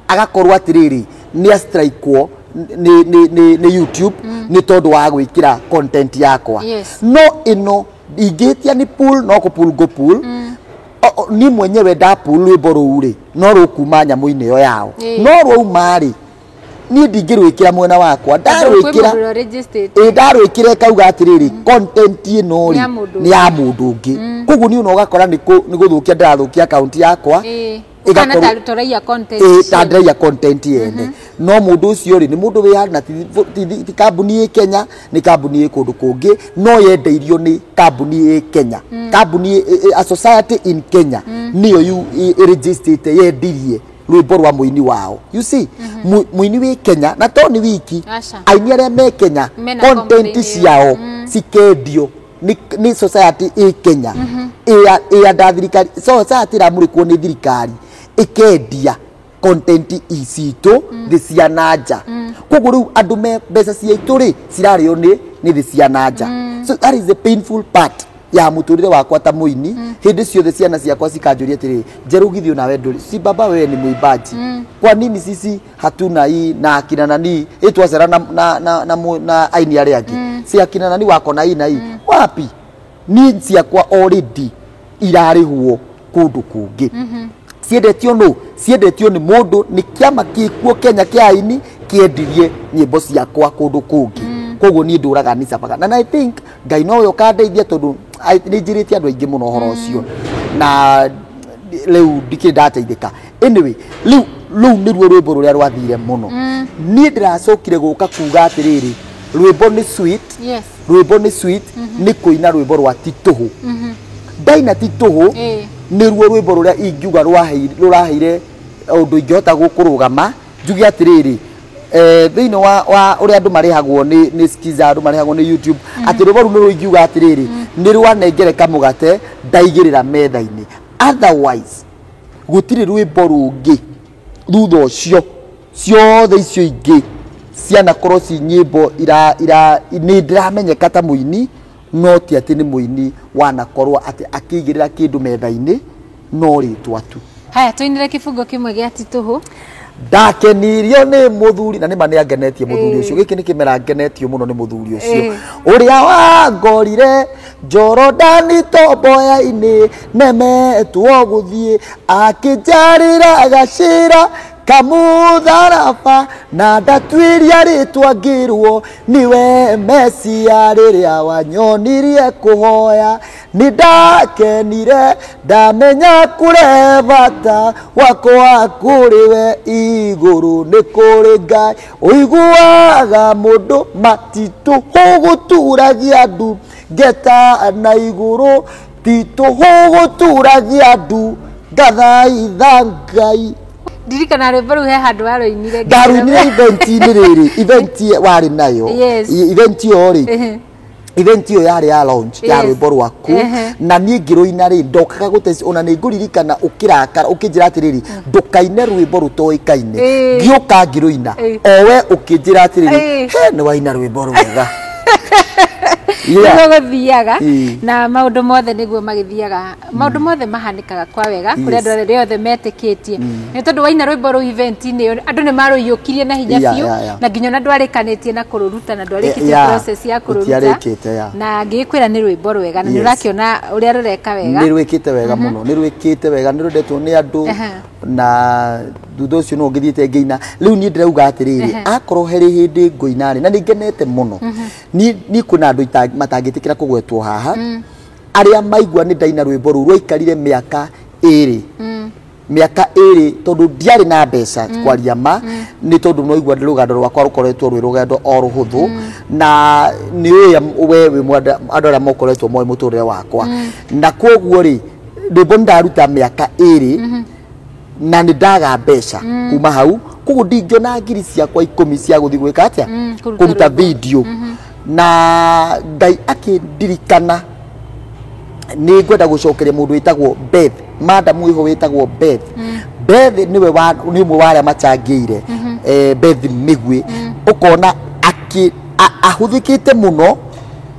agakorwo atĩrĩrĩ nĩ astrikwo nĩ YouTube nĩ tondũ wa gwĩkĩra content yakwa. No ĩno ingĩhĩtia nĩ pull, no kũ pull go pull ni mwenyewe nda pull rwĩmbo rũu rĩ no rũkuma nyamũ-inĩ ĩyo yao, no rwauma rĩ niĩ ndingĩrwĩkĩra mwena wakwa, ndarwĩkĩra ĩkauga atĩrĩrĩ content ĩno rĩ nĩ ya mũndũ ũngĩ. Koguo niĩ ona ũgakora nĩ gũthũkia ndĩrathũkia account yakwa, ta ndĩraiya content yene. No mũndũ ũcio rĩ nĩ mũndũ wĩ handũ na ti kambuni ĩ Kenya, nĩ kambuni ĩ kũndũ kũngĩ, no yendeirio nĩ kambuni ĩ Kenya, kambuni a society in Kenya nĩyo ĩrĩnjĩstĩte yendirie rwĩmbo rwa mũini wao. You see, mũini wĩ Kenya na to nĩ wiki aini arĩa me Kenya content ciao cikendio nĩ society ĩ Kenya ĩ under thirikari, society ĩramũrĩkwo nĩ thirikari ĩkendia content icitũ thĩ cia na nja. Koguo rĩu andũ me mbeca ciaitũ rĩ cirarĩo nĩ thĩ cia na nja. So that is the painful part ya mũtũrĩre wakwa ta mũini. Hĩndĩ ciothe ciana ciakwa cikanjũria atĩrĩrĩ, njerũ githĩ nawe ndũrĩ si baba wewe ni mwimbaji, kwa nini sisi hatuna hii na akina nani ĩ twacera na aini arĩa angĩ, si akina nani wako na hii na hii wapi? Niĩ ciakwa already irarĩhwo kũndũ kũngĩ. Ciendetio nũ? Ciendetio nĩ mũndũ, nĩ kĩama kĩkuo Kenya kĩa aini kĩendirie nyĩmbo ciakwa kũndũ kũngĩ. Koguo niĩ ndũraga nĩ cabaga, na I think Ngai nowe ũkandeithia tondũ nĩ njĩrĩte andũ aingĩ mũno ũhoro ũcio na rĩu ndikĩrĩ ndateithĩka. Anyway, rĩu rũu nĩruo rwĩmbo rũrĩa rwathire mũno. Niĩ ndĩracokire gũka kuga atĩrĩrĩ rwĩmbo nĩ sweet, rwĩmbo nĩ sweet nĩ kũina rwĩmbo rwa ti tũhũ. Ndaina ti tũhũ nĩruo rwĩmbo rũrĩa ingiuga rũraheire ũndũ ingĩhota gũkũrũgama njuge atĩrĩrĩ thĩinĩ wa ũrĩa andũ marĩhagwo nĩ Skiza, andũ marĩhagwo nĩ YouTube, atĩ rwĩmbo rũu nĩ rũingiuga atĩrĩrĩ nĩ rwanengereka mũgate ndaigĩrĩra metha-inĩ. Otherwise gũtirĩ rwĩmbo rũngĩ thutha ũcio, ciothe icio ingĩ cianakorwo ci nyĩmbo nĩ ndĩramenyeka ta mũini, no ti atĩ nĩ mũini wanakorwo atĩ akĩigĩrĩra kĩndũ metha-inĩ no rĩtwa tu. Haya, tũinĩre kĩbungo kĩmwe gĩa ti tũhũ. Ndakenirio nĩ mũthuri, na nĩma nĩ angenetie mũthuri ũcio, gĩkĩ nĩ kĩmera ngenetio mũno nĩ mũthuri ũcio ũrĩa wangorire Jorodani tomboya-inĩ nemetwo gũthiĩ akĩnjarĩra gacĩra kamũtharaba na ndatuĩria rĩtwa ngĩrwo nĩwe Mesia rĩrĩa wanyonirie kũhoya nĩ ndakenire ndamenya kũrĩ bata wakwa kũrĩ we igũrũ nĩ kũrĩ Ngai ũiguaga mũndũ matitũ hũgũturagia ndu ngeta na igũrũ titũ hũgũturagia ndu ngathaitha Ngai. Ndirikana rwĩmbo rũu he handũ warũinire. Ndarũinire event-inĩ rĩrĩ, event warĩ nayo. Yes. Event ĩyo rĩ, Ehe. event ĩyo yarĩ ya launch ya Yes. rwĩmbo rwaku Ehe. na niĩ ngĩrũina rĩ ndokaga gũte ona nĩ ngũririkana ũkĩrakara ũkĩnjĩra atĩrĩrĩ ndũkaine rwĩmbo rũtoĩkaine Ĩĩ. ngĩũka ngĩrũina Ĩĩ. o we ũkĩnjĩra atĩrĩrĩ Ĩĩ. he nĩ waina rwĩmbo rwega. Yeah. Nĩguo gũthiaga Ĩĩ. na maũndũ mothe nĩguo magĩthiaga maũndũ mothe mahanĩkaga kwa wega kũrĩ Yes. andũ arĩa othe metĩkĩtie nĩ tondũ waina rwĩmbo rũu event-inĩ ĩyo andũ nĩ marũiyũkirie na hinya Yeah, biũ yeah, yeah. na nginya ona ndwarĩkanĩtie na kũrũruta na ndwarĩkĩtie Yeah, process ya kũrũruta gũtiarĩkĩte, yeah. na ngĩkwĩra nĩ rwĩmbo rwega na nĩ Yes. ũrakĩona ũrĩa rũreka wega nä rwä kä te wega må no nä rwä kä te wega nä rwendetwo nä andå Aha. na thutha å cio no ngä thiä te ngä ina rä u niä ndärauga atä rä rä akorwo herä hä ndä ngå ina rä na nä ngenete må no niä kwä na andå matangä tä kä ra kå gwetwo haha arä a maigua nä ndaina rwä mbo rå u rwaikarire mä aka ä rä mĩaka ĩrĩ tondũ ndiarĩ na mbeca kwaria ma nĩ tondũ no igua rũgendo rwakwa rũkoretwo rwĩ rũgendo o rũhũthũ na nĩ ũĩ we wĩ mwenda andũ arĩa mokoretwo moĩ mũtũrĩre wakwa na kwoguo rĩ rwĩmbo nĩ ndaruta mĩaka ĩrĩ na nĩ ndaga mbeca kuma hau koguo ndingĩona ngiri ciakwa ikũmi cia gũthiĩ gwĩka atĩa Kũruta kũruta rwĩmbo. video na Ngai akĩndirikana nä ngwenda gå cokeria må ndå wä tagwo Beth madam wä ho wä tagwo Beth. Beth nĩwe nĩ ũmwe wa arĩa machangĩire Beth Mĩgwĩ ũkona ahũthĩkĩte mũno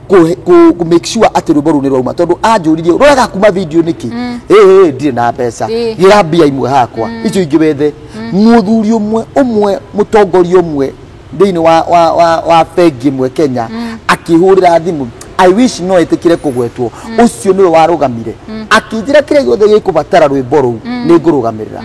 kũ make sure atĩ rwĩmbo rũu nĩ rwauma tondũ anjũririe rũraga kuma video nĩkĩ ĩ ndirĩ na mbeca Ĩĩ. gĩra mbia imwe hakwa icio ingĩ wethe mũthuri ũmwe ũmwe mũtongoria ũmwe thĩinĩ wa bengi ĩmwe Kenya akĩhũrĩra thimũ I wish no ĩtĩkĩre kũgwetwo ũcio nĩwe warũgamire akĩnjĩra kĩrĩa gĩothe gĩkũbatara rwĩmbo rũu nĩ ngũrũgamĩrĩra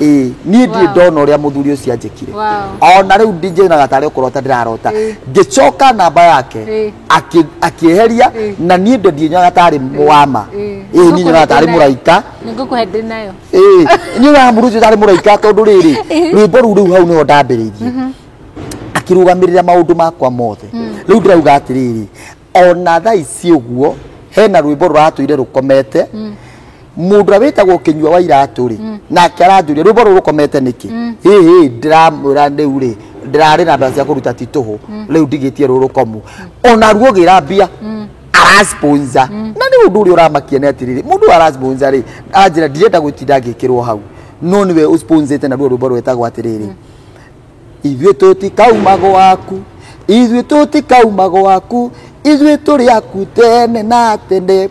ĩĩ niĩ ndirĩ Wow. ndona ũrĩa mũthuri ũcio anjĩkire Wow. ona rĩu ndinjĩnaga tarĩ ũkũrota ndĩrarota Ĩĩ. ngĩcoka namba yake Ĩĩ. akĩeheria Ĩĩ. na niĩ ndinyonaga tarĩ mwama Ĩĩ. ĩĩ niĩ nyonaga tarĩ mũraika nĩ ngũkũhe ndĩ nayo ĩĩ niĩ nyonaga mũndũ ũcio tarĩ mũraika tondũ rĩrĩ rwĩmbo rũu rĩu hau nĩho ndambĩrĩirie akĩrũgamĩrĩra maũndũ makwa mothe rĩu ndĩrauga atĩrĩrĩ ona thaa ici ũguo hena rwĩmbo rũratũire rũkomete mũndũ ũrĩa wĩtagwo Kĩnyua wa Iratũ rĩ nake aranjũria rwĩmbo rũrũ rũkomete nĩkĩ ĩhĩ ndĩramwĩra rĩu rĩ ndĩrarĩ na mbeca cia kũruta ti tũhũ rĩu ndigĩtie rũrũ rũkomu ona ruo gĩra mbia arasponsor na nĩ ũndũ ũrĩa ũramakia nĩ atĩrĩrĩ mũndũ ũyũ arasponsor rĩ anjĩra ndirenda gũtinda ngĩkĩrwo hau no nĩwe ũsponsete naruo rwĩmbo rwĩtagwo atĩrĩrĩ ithuĩ tũtikauma gwaku ithuĩ tũtikauma gwaku ithuĩ tũrĩ aku tene na tene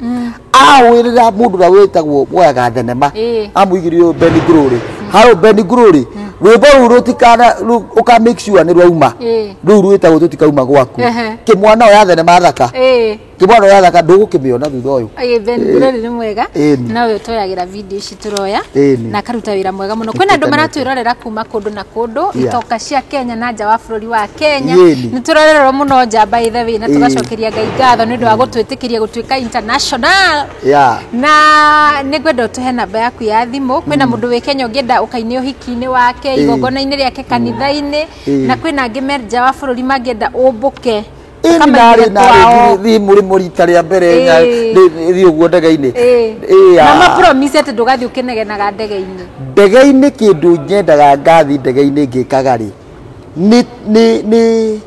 awĩrĩra mũndũ ũrĩa wĩtagwo woyaga thenema Ĩĩ. amũigĩrire ũyũ Ben Glory harũ Ben Glory rwĩmbo rũu rũtikana ũka make sure nĩ rwauma Ĩĩ. rũu rwĩtagwo tũtikauma gwaku Ehe. kĩmwana oya thenema thaka Ĩĩ. kĩmwana oya thaka ndũgũkĩmĩona thutha ũyũ Ĩĩ, Ben Glory nĩ mwega Ĩni. na ũyũ twoyagĩra video ici tũroya Ĩni. na akaruta wĩra mwega mũno kwĩna andũ Nĩtũkenete. maratwĩrorera kuma kũndũ na kũndũ Yeah. itoka cia Kenya na nja wa bũrũri wa Kenya Ĩni. nĩ tũrorerwo mũno nja by the way na Ĩĩ. tũgacokeria Ngai ngatho nĩ ũndũ wa gũtwĩtĩkĩria gũtuĩka international yeah. na nĩ ngwenda ũtũhe namba yaku ya thimũ kwĩna mũndũ wĩ Kenya ũngĩenda ũkaine ũhiki-inĩ wake Ĩĩ. igongona-inĩ rĩake kanitha-inĩ Ĩĩ. na kwĩna angĩ me nja wa bũrũri mangĩenda ũmbũke ĩni ũkamaigĩre narĩ kwao. narĩ thiĩ mũrĩmo rita rĩa mbere Ĩĩ. thiĩ ũguo ndege-inĩ Ĩĩ. Ĩĩ, na ah. mapromise atĩ ndũgathiĩ ũkĩnegenaga ndege-inĩ ndege-inĩ kĩndũ nyendaga ngathi ndege-inĩ ngĩkaga rĩ nĩ nĩ nĩ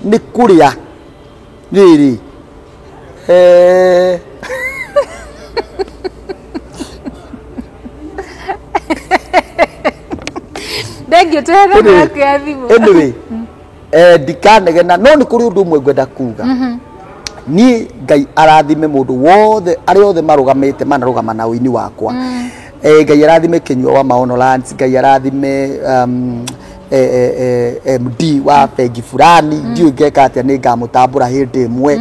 nĩ kũrĩa rĩrĩ eh, thengio tũhe namba anyway, yaku ya thimũ anyway ndikanegena no nĩ kũrĩ ũndũ ũmwe ngwenda kuga niĩ Ngai arathime mũndũ wothe arĩa othe marũgamĩte manarũgama na ũini wakwa Ngai arathime Kĩnyua wa Maono Lands, Ngai arathime MD wa bengi fulani ndiũĩ ngeka atĩa nĩ ngamũtambũra hĩndĩ ĩmwe.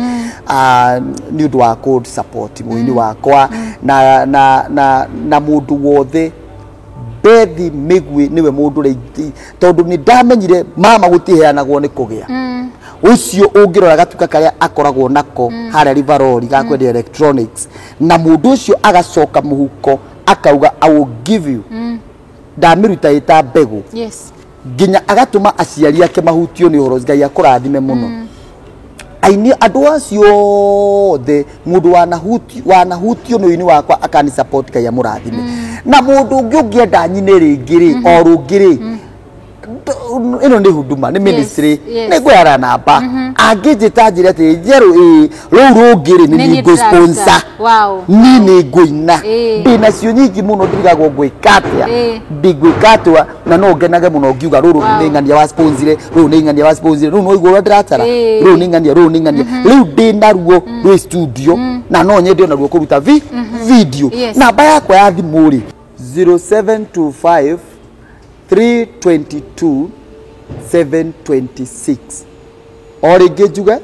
Nĩ ũndũ wa kũ support mũini wakwa na na na na mũndũ wothe. Bethi Mĩgwi nĩwe mũndũ ũrĩa tondũ nĩ ndamenyire mama gũtiheanagwo nĩ kũgĩa ũcio. Ũngĩrora gatuka karĩa akoragwo nako harĩa Rivarori ga kwendia electronics, na mũndũ ũcio agacoka mũhuko akauga, "I will give you," ndamĩruta ĩta mbegũ nginya agatũma aciari ake mahutio nĩ ũhoro. Ngai akũrathime mũno. Aini andũ acio othe, mũndũ wanahutio nĩ ũini wakwa akani support, Ngai amũrathime. Na mũndũ ũngĩ ũngĩenda nyine rĩngĩ rĩ, o rũngĩ rĩ, ĩno nĩ huduma, nĩ ministry. Nĩ ngũyara namba angĩnjĩta njĩre atĩ njerũ ĩ rũu rũngĩ rĩ, nĩ Nĩ niĩ niĩ ngũ sponsor. ndĩraruta. Wow. Niĩ nĩ ngũina. Ndĩ nacio nyingĩ mũno, ndirigagwo ngwĩka atĩa, ndingwĩka atĩa, na no ngenage mũno ngiuga rũrũ nĩ ng'ania wa sponsire, rũrũ nĩ ng'ania wa sponsire, rũu no igua ũrĩa ndĩratara. Rũrũ nĩ ng'ania, rũrũ nĩ ng'ania, rĩu ndĩ naruo rwĩ studio na no nyende onaruo kũruta video. Namba yakwa ya thimũ rĩ, 0725 322 726. O rĩngĩ njuge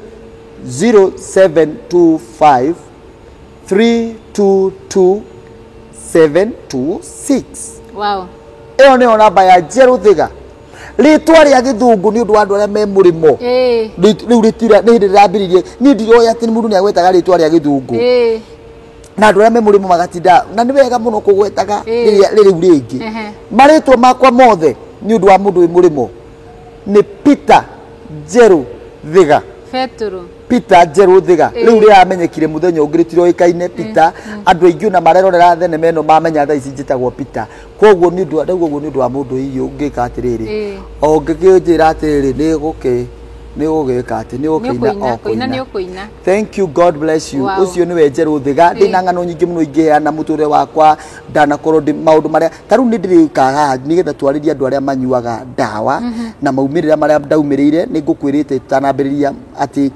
0725 322 726. Ĩyo nĩyo namba ya Njerũ Thiga, rĩtwa rĩa gĩthũngũ nĩ ũndũ wa andũ arĩa me mũrĩmo. Rĩu rĩtira nĩ hĩndĩ rĩrambĩrĩirie. Niĩ ndiroĩ atĩ mũndũ nĩ agwetaga rĩtwa rĩa gĩthũngũ na andũ arĩa me mũrĩmo magatinda, na nĩ wega mũno kũgwetaga rĩrĩa rĩu rĩngĩ. Marĩtwa makwa mothe nĩ ũndũ wa mũndũ wĩ mũrĩmo nĩ Peter Njerũ Thiga. Betũrũ. Peter Njerũ Thiga. Rĩu rĩramenyekire mũthenya ũngĩ, rĩtiroĩkaine Peter. Andũ aingĩ ona marerorera thenema ĩno mamenya thaa ici njĩtagwo Peter. Koguo nĩ ũndũ wa ndauga ũguo nĩ ũndũ wa mũndũ hihi ũngĩka atĩrĩrĩ, ũngĩkĩnjĩra atĩrĩrĩ, nĩ gũkĩ nĩ gũgĩka atĩ nĩ Nĩ gũkĩina ũkũina, o kũina nĩ kũina. ũkũina. Thank you, God bless you. Ũcio nĩwe Njerũ Thiga. Ndĩna ng'ano nyingĩ mũno ingĩheana mũtũrĩre wakwa, ndanakorwo ndĩ maũndũ marĩa ta rĩu nĩ ndĩrĩkaga haha nĩgetha twarĩrie andũ arĩa manyuaga ndawa na maumĩrĩra marĩa ndaumĩrĩire. Nĩ ngũkwĩrĩte tũtanambĩrĩria atĩ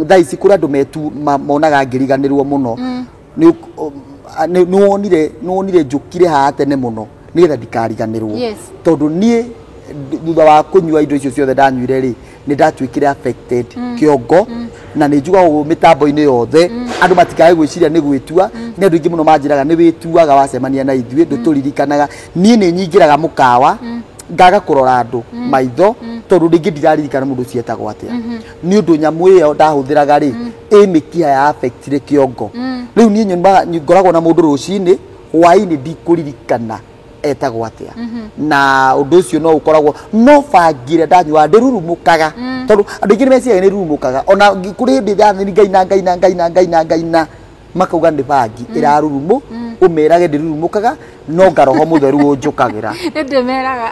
thaa ici kũrĩ andũ metu monaga ngĩriganĩrwo mũno. Nĩ wonire njũkire haha tene mũno nĩgetha ndikariganĩrwo tondũ niĩ thutha wa kũnyua indo icio ciothe ndanyuire rĩ, nĩ ndatuĩkire affected kĩongo, na nĩ njugaga ũguo mĩtambo-inĩ yothe andũ matikae gwĩciria nĩ gwĩtua. Nĩ andũ aingĩ mũno manjĩraga nĩ wĩtuaga wacemania na ithuĩ, ndũtũririkanaga. Niĩ nĩ nyingĩraga mũkawa ngaga kũrora andũ maitho tondũ rĩngĩ ndiraririkana mũndũ ũcio etagwo atĩa, nĩ ũndũ nyamũ ĩyo ndahũthĩraga rĩ, ĩ mĩkiha ya affectire kĩongo. Rĩu niĩ nyumaga ngoragwo na mũndũ rũcinĩ, hwaĩ-inĩ ndikũririkana etagwo atĩa, na ũndũ ũcio no ũkoragwo no bangire ndanyua ndĩrurumũkaga, tondũ andũ aingĩ nĩ meciaga nĩ rurumũkaga. Ona kũrĩ hĩndĩ ndathini ngaina ngaina ngaina ngaina ngaina, makauga nĩ bangi ĩrarurumũ. Ũmerage ndĩrurumũkaga, no nga roho mũtheru ũnjũkagĩra. Nĩ ndĩmeraga.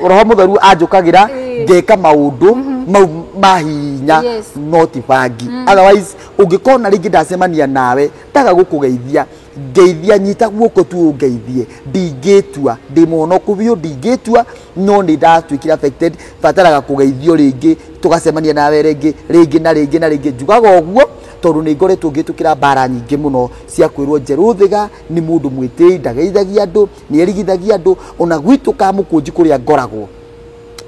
Roho mũtheru anjũkagĩra ngeka maũndũ mau ma hinya, no ti bangi. Otherwise ũngĩkona rĩngĩ ndacemania nawe ndaga gũkũgeithia, ngeithia, nyita guoko tu ũngeithie, ndingĩtua, ndĩ mũhonoku biũ, ndingĩtua. No nĩ ndatuĩkire affected, bataraga kũgeithio rĩngĩ, tũgacemania nawe rĩngĩ rĩngĩ na rĩngĩ na rĩngĩ. Njugaga ũguo tondũ nĩ ngoretwo ngĩtũkĩra mbara nyingĩ mũno cia kwĩrwo Njerũ Thiga nĩ mũndũ mwĩtĩi, ndageithagia andũ, nĩ erigithagia andũ. Ona gwitũ Kamũkũnji kũrĩa ngoragwo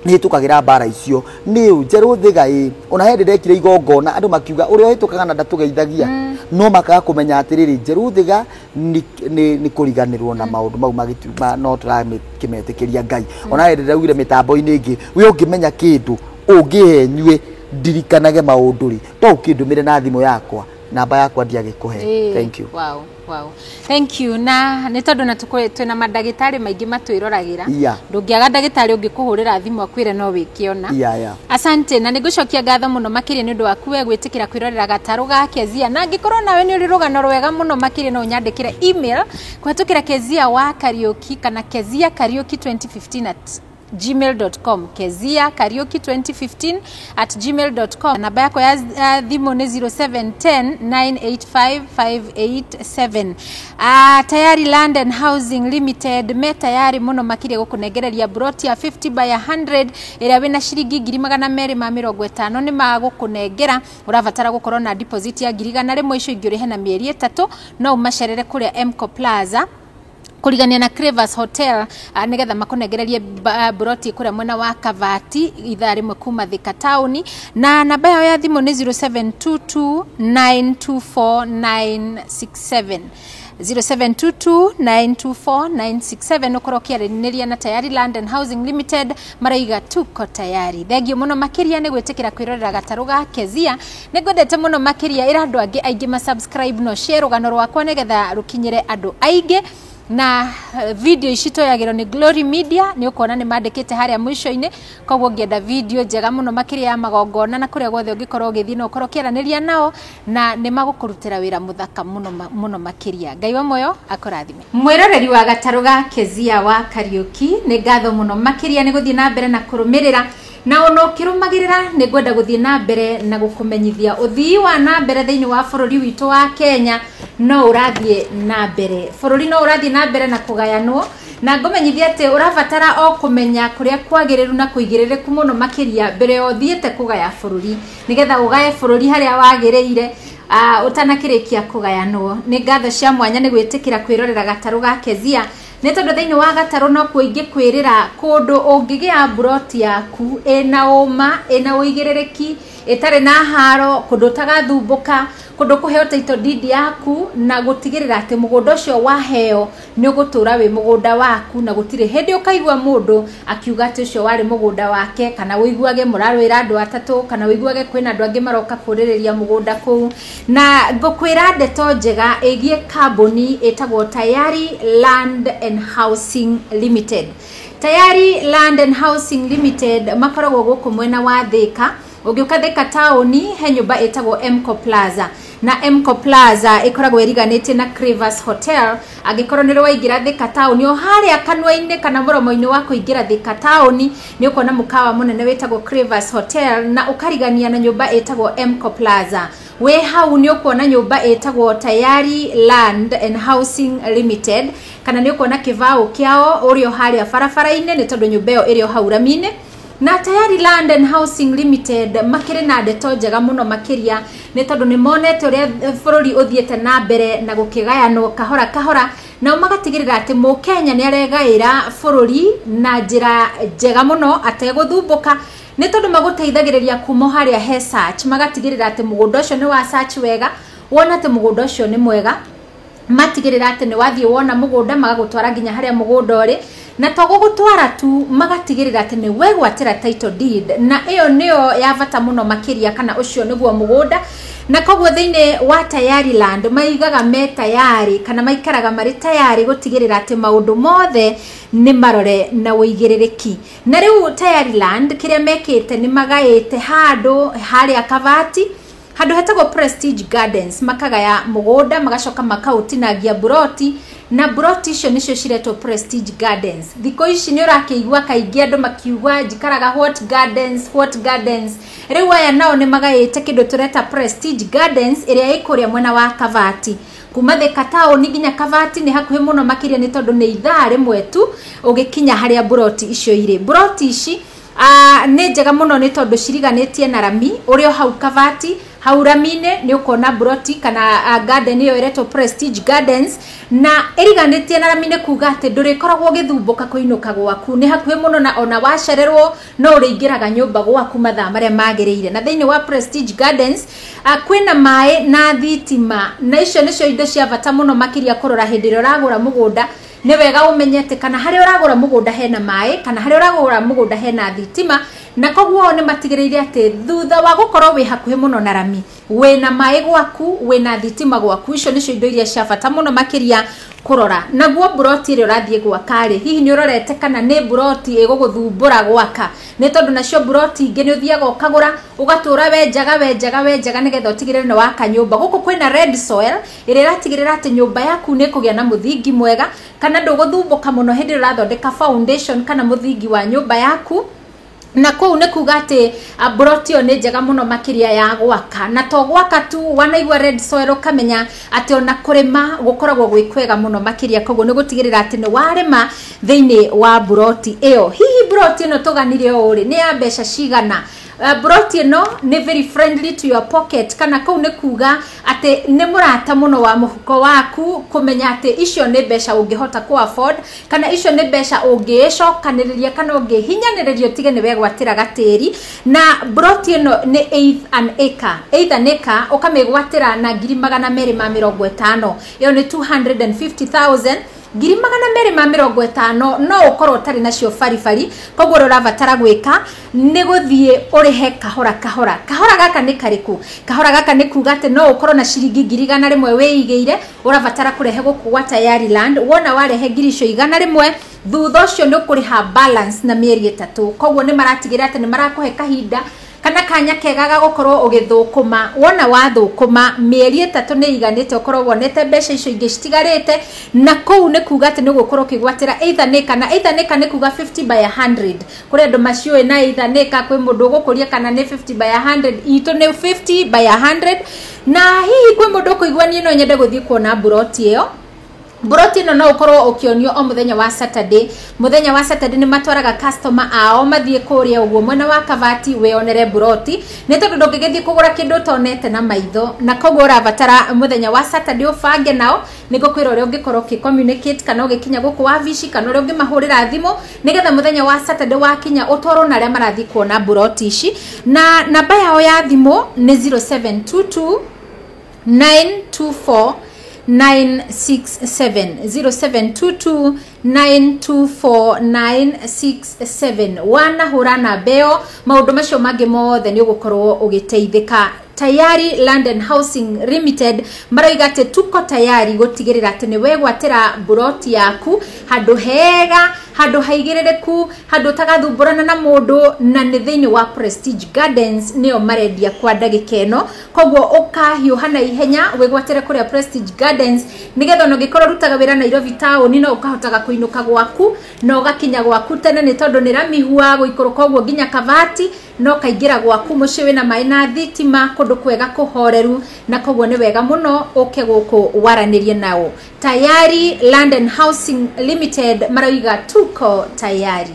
nĩ hĩtũkagĩra mbara icio nĩ ũ Njerũ Thiga ĩ. Ona he hĩndĩ ndekire igongona, andũ makiuga ũrĩa ũhĩtũkaga na ndatũgeithagia, no makaga kũmenya atĩrĩrĩ, Njerũ Thiga nĩ kũriganĩrwo na maũndũ mau magĩtuma, no tũrakĩmetĩkĩria Ngai. Ona he hĩndĩ ndaugire mĩtambo-inĩ ĩngĩ, we ũngĩmenya kĩndũ ũngĩhe nyue ndirikanage maũndũ rĩ, to ũkĩndũmĩre na thimũ yakwa, namba yakwa ndiagĩkũhe. Thank you. Wow. Thank you. Na nĩ tondũ na twĩna mandagĩtarĩ maingĩ matwĩroragĩra, ndũngĩaga ndagĩtarĩ ũngĩkũhũrĩra thimũ akwĩre no wĩkĩona. Asante, na nĩ ngũcokia ngatho mũno makĩria nĩ ũndũ waku we gwĩtĩkĩra kwĩrorera gatarũ ga Kezia. Na angĩkorwo nawe nĩ ũrĩ rũgano rwega mũno makĩria, no ũnyandĩkĩre email kũhetũkĩra Kezia wa Kariũki kana Kezia Kariũki 2015 at gmail.com, Kezia Kariuki 2015 at gmail.com. Namba yakwa ya thimũ nĩ 0710 985 587. Tayari Land and Housing Limited me tayari mũno makĩria gũkũnengereria broti ya 50 by 100 ĩrĩa wĩna ciringi 250,000 nĩ magũkũnengera. Ũrabatara gũkorwo na deposit ya 100,000, icio ingĩ ũrĩhe na mĩeri 3. No ũmacerere kũrĩa Mco Plaza. Kũrigania na Cravers Hotel, nĩgetha makũnengererie buroti kũrĩa mwena wa Kavati, ithaa rĩmwe kuma Thika taũni. Na namba yao ya thimũ nĩ 0722924967, 0722924967, ũkorwo ũkĩaranĩria na Tayari Land and Housing Limited. Maraiga tuko tayari. Thengiũ mũno makĩria nĩ gwĩtĩkĩra kwĩrorera gatarũ ga Kezia. Nĩ ngwendete mũno makĩria. Ĩra andũ angĩ aingĩ ma subscribe no share rũgano rwakwa nĩgetha rũkinyĩre andũ aingĩ. Na video ici tũyagĩrwo nĩ Glory Media, nĩ ũkuona nĩ mandĩkĩte harĩa mũico-inĩ. Koguo ũngĩenda video njega mũno makĩria ya magongona na kũrĩa guothe ũngĩkorwo ũgĩthiĩ, no ũkorwo ũkĩaranĩria nao na nĩ magũkũrutĩra wĩra mũthaka mũno mũno makĩria. Ngai wa muoyo akũrathime. Mwĩroreri wa gatarũ ga Kezia wa Kariũki, nĩ ngatho mũno makĩria nĩ gũthiĩ na mbere na kũrũmĩrĩra, na ona ũkĩrũmagĩrĩra nĩ ngwenda gũthiĩ na mbere na gũkũmenyithia ũthii wa na mbere thĩinĩ wa bũrũri witũ wa Kenya no ũrathiĩ na mbere. Bũrũri no ũrathiĩ na mbere na kũgayanwo, na ngũmenyithia atĩ ũrabatara o kũmenya kũrĩa kwagĩrĩru na kũigĩrĩrĩku mũno makĩria mbere ya ũthiĩte kũgaya bũrũri, nĩgetha ũgaye bũrũri harĩa wagĩrĩire ũtanakĩrĩkia kũgayanwo. Nĩ ngatho cia mwanya nĩ gwĩtĩkĩra kwĩrorera gatarũ ga Kezia, nĩ tondũ thĩinĩ wa gatarũ no kuo ingĩkwĩrĩra kũndũ ũngĩgĩa mburoti yaku ĩna ũma, ĩna ũigĩrĩrĩki, ĩtarĩ na haro, kũndũ ũtagathumbũka, kũndũ kũheo title deed yaku na gũtigĩrĩra atĩ mũgũnda ũcio waheo nĩ ũgũtũra wĩ mũgũnda waku, na gũtirĩ hĩndĩ ũkaigua mũndũ akiuga atĩ ũcio warĩ mũgũnda wake, kana ũiguage mũrarũĩra andũ atatũ, kana ũiguage kwĩna andũ angĩ maroka kũrĩrĩria mũgũnda kũu. Na ngũkwĩra ndeto njega ĩgiĩ kambuni ĩtagwo Tayari Land and Housing Limited. Tayari Land and Housing Limited makoragwo gũkũ mwena wa Thika. Ũngĩũka Thika taũni, he nyũmba ĩtagwo Mco Plaza, na Mco Plaza ĩkoragwo ĩriganĩtie na Cravers Hotel. Angĩkorwo nĩ waingĩra Thika taũni, o harĩa kanua-inĩ kana mũromo-inĩ wa kũingĩra Thika taũni, nĩ ũkuona mũkawa mũnene wĩtagwo Cravers Hotel na ũkarigania na nyũmba ĩtagwo Mco Plaza. Wĩ hau nĩ ũkuona nyũmba ĩtagwo Tayari Land and Housing Limited, kana nĩ ũkuona kĩbaũ kĩao ũrĩ o harĩa barabara-inĩ, nĩ tondũ nyũmba ĩyo ĩrĩ o hau rami-inĩ. Na Tayari Land and Housing Limited makĩrĩ na ndeto njega mũno makĩria, nĩ tondũ nĩ monete ũrĩa bũrũri ũthiĩte na mbere na gũkĩgayanwo kahora kahora, nao magatigĩrĩra atĩ mũkenya nĩ aregaĩra bũrũri na njĩra njega mũno ategũthumbũka, nĩ tondũ magũteithagĩrĩria kuma harĩa he search, magatigĩrĩra atĩ mũgũnda ũcio nĩ wa search wega, wona atĩ mũgũnda ũcio nĩ mwega, matigĩrĩra atĩ nĩ wathiĩ wona mũgũnda, magagũtwara nginya harĩa mũgũnda ũrĩ. Na to gũgũtwara tu, magatigĩrĩra atĩ nĩ wegwatĩra title deed, na ĩyo nĩyo ya bata mũno makĩria, kana ũcio nĩguo mũgũnda. Na koguo thĩinĩ wa Tayari Land maigaga me tayari, kana maikaraga marĩ tayari gũtigĩrĩra atĩ maũndũ mothe nĩ marore na ũigĩrĩrĩki. Na rĩu Tayari Land kĩrĩa mekĩte nĩ magaĩte handũ harĩa Kavati, handũ hetagwo Prestige Gardens, makagaya mũgũnda, magacoka makaũtinangia buroti, na buroti icio nĩcio ciretwo Prestige Gardens. Thikũ ici nĩ ũrakĩigua kaingĩ andũ makiuga njikaraga what gardens, what gardens. Rĩu aya nao nĩ magaĩte kĩndũ tũreta Prestige Gardens, ĩrĩa ĩ kũrĩa mwena wa Kavati. Kuma Thika taũni nginya Kavati nĩ hakuhĩ mũno makĩria, nĩ tondũ nĩ ithaa rĩmwe tu ũgĩkinya harĩa buroti icio irĩ. Buroti ici nĩ njega mũno, nĩ tondũ ciriganĩtie na rami ũrĩ o hau Kavati. Hau rami-inĩ nĩ ũkuona buroti kana garden ĩyo ĩretwo Prestige Gardens, na ĩriganĩtie na rami nĩ kuga atĩ ndũrĩkoragwo ũgĩthumbũka kũinũka gwaku, nĩ hakuhĩ mũno, na ona wacererwo no ũrĩingĩraga nyũmba gwaku mathaa marĩa magĩrĩire. Na thĩinĩ wa Prestige Gardens kwĩna maĩ na thitima, na icio nĩcio indo cia bata mũno makĩria kũrora hĩndĩ ĩrĩa ũragũra mũgũnda. Nĩ wega ũmenye atĩ kana harĩa ũragũra mũgũnda hena maĩ, kana harĩa ũragũra mũgũnda hena thitima. Na koguo nĩ matigĩrĩire atĩ thutha wa gũkorwo wĩ hakuhĩ mũno na rami, wĩna maĩ gwaku, wĩna thitima gwaku, icio nĩcio indo iria cia bata mũno makĩria kũrora. Naguo mburoti ĩrĩa ũrathiĩ gwaka rĩ, hihi nĩ ũrorete kana nĩ mburoti ĩgũgũthumbũra gwaka? Nĩ tondũ nacio mburoti ingĩ nĩ ũthiaga ũkagũra, ũgatũra wenjaga wenjaga wenjaga nĩgetha ũtigĩrĩre nĩ waka nyũmba. Gũkũ kwĩna red soil ĩrĩa ĩratigĩrĩra atĩ nyũmba yaku nĩ ĩkũgĩa na mũthingi mwega, kana ndũgũthumbũka mũno hĩndĩ ĩrĩa ũrathondeka foundation kana mũthingi wa nyũmba yaku. Na kũu nĩ kuga atĩ mburoti ĩyo nĩ njega mũno makĩria ya gwaka. Na to gwaka tu, wanaigua red soil ũkamenya atĩ ona kũrĩma gũkoragwo gwĩ kwega mũno makĩria. Koguo nĩ gũtigĩrĩra atĩ nĩ warĩma thĩinĩ wa mburoti ĩyo. Hihi mburoti ĩno tũganire ũũ rĩ, nĩ ya mbeca cigana? Broti ĩno nĩ very friendly to your pocket, kana kũu nĩ kuga atĩ nĩ mũrata mũno wa mũhuko waku, kũmenya atĩ icio nĩ mbeca ũngĩhota kũ afford, kana icio nĩ mbeca ũngĩcokanĩrĩria kana ũngĩhinyanĩrĩria ũtige nĩ wegwatĩra gatĩri. Na broti ĩno nĩ eighth an acre, eighth an acre ũkamĩgwatĩra na 250,000, ĩyo nĩ 250,000. 250,000 no ũkorwo ũtarĩ nacio baribari, koguo ũrĩa ũrabatara gwĩka nĩ gũthiĩ ũrĩhe kahora kahora. Kahora gaka nĩ karĩkũ? Kahora gaka nĩ kuga atĩ no ũkorwo na ciringi 100,000 wĩigĩire, ũrabatara kũrehe gũkũ gwa Tayari Land. Wona warehe 100,000, thutha ũcio nĩ ũkũrĩha balance na mĩeri 3. Koguo nĩ maratigĩrĩra atĩ nĩ marakũhe kahinda kana kanya kega ga gũkorwo ũgĩthũkũma. Wona wathũkũma mĩeri 3 nĩ iganĩte ũkorwo wonete mbeca icio ingĩ citigarĩte, na kũu nĩ kuga atĩ nĩ ũgũkorwo ũkĩgwatĩra either nĩ kana either nĩ kana nĩ kuga 50 by 100. Kũrĩ andũ maciũĩ na either nĩ ka, kwĩ mũndũ ũgũkũria kana nĩ 50 by 100, itũ nĩ 50 by 100. Na hihi kwĩ mũndũ ũkũigua niĩ no nyende gũthiĩ kuona mburoti ĩyo. Mburoti ĩno no ũkorwo ũkĩonio o mũthenya wa Saturday. Mũthenya wa Saturday nĩ matwaraga customer ao mathiĩ kũrĩa ũguo mwena wa Kabati wĩonere mburoti, nĩ tondũ ndũngĩgĩthiĩ kũgũra kĩndũ ũtonete na maitho, na koguo ũrabatara mũthenya wa Saturday ũbange nao. Nĩngũkwĩra ũrĩa ũngĩkorwo ũkĩ communicate kana ũgĩkinya gũkũ wabici, kana ũrĩa ũngĩmahũrĩra thimũ, nĩgetha mũthenya wa Saturday wakinya ũtwarwo na arĩa marathiĩ kuona mburoti ici. Na namba yao ya thimũ nĩ 0722 924 967, 0722 924 967. Wanahũra namba ĩyo, maũndũ macio mangĩ mothe nĩ ũgũkorwo ũgĩteithĩka. Tayari Land and Housing Limited maroiga atĩ tuko tayari gũtigĩrĩra atĩ nĩ wegwatĩra mburoti yaku handũ hega, handũ haigĩrĩrĩku, handũ ũtagathumbũrana na mũndũ, na nĩ thĩinĩ wa Prestige Gardens nĩyo marendia kwa ndagĩka ĩno. Koguo ũkahiũha na ihenya wĩgwatĩre kũrĩa Prestige Gardens, nĩgetha ona ũngĩkorwo ũrutaga wĩra Nairobi taũni no ũkahotaga kũinũka gwaku na ũgakinya gwaku tene, nĩ tondũ nĩ ramihua gũikũrũka ũguo nginya Kabati, no kaingĩra gwaku mũciĩ wĩna maĩ na thitima, kũndũ kwega kũhoreru, na koguo nĩ wega mũno ũke gũkũ waranĩrie nao. Tayari Land and Housing Limited maroiga tuko tayari.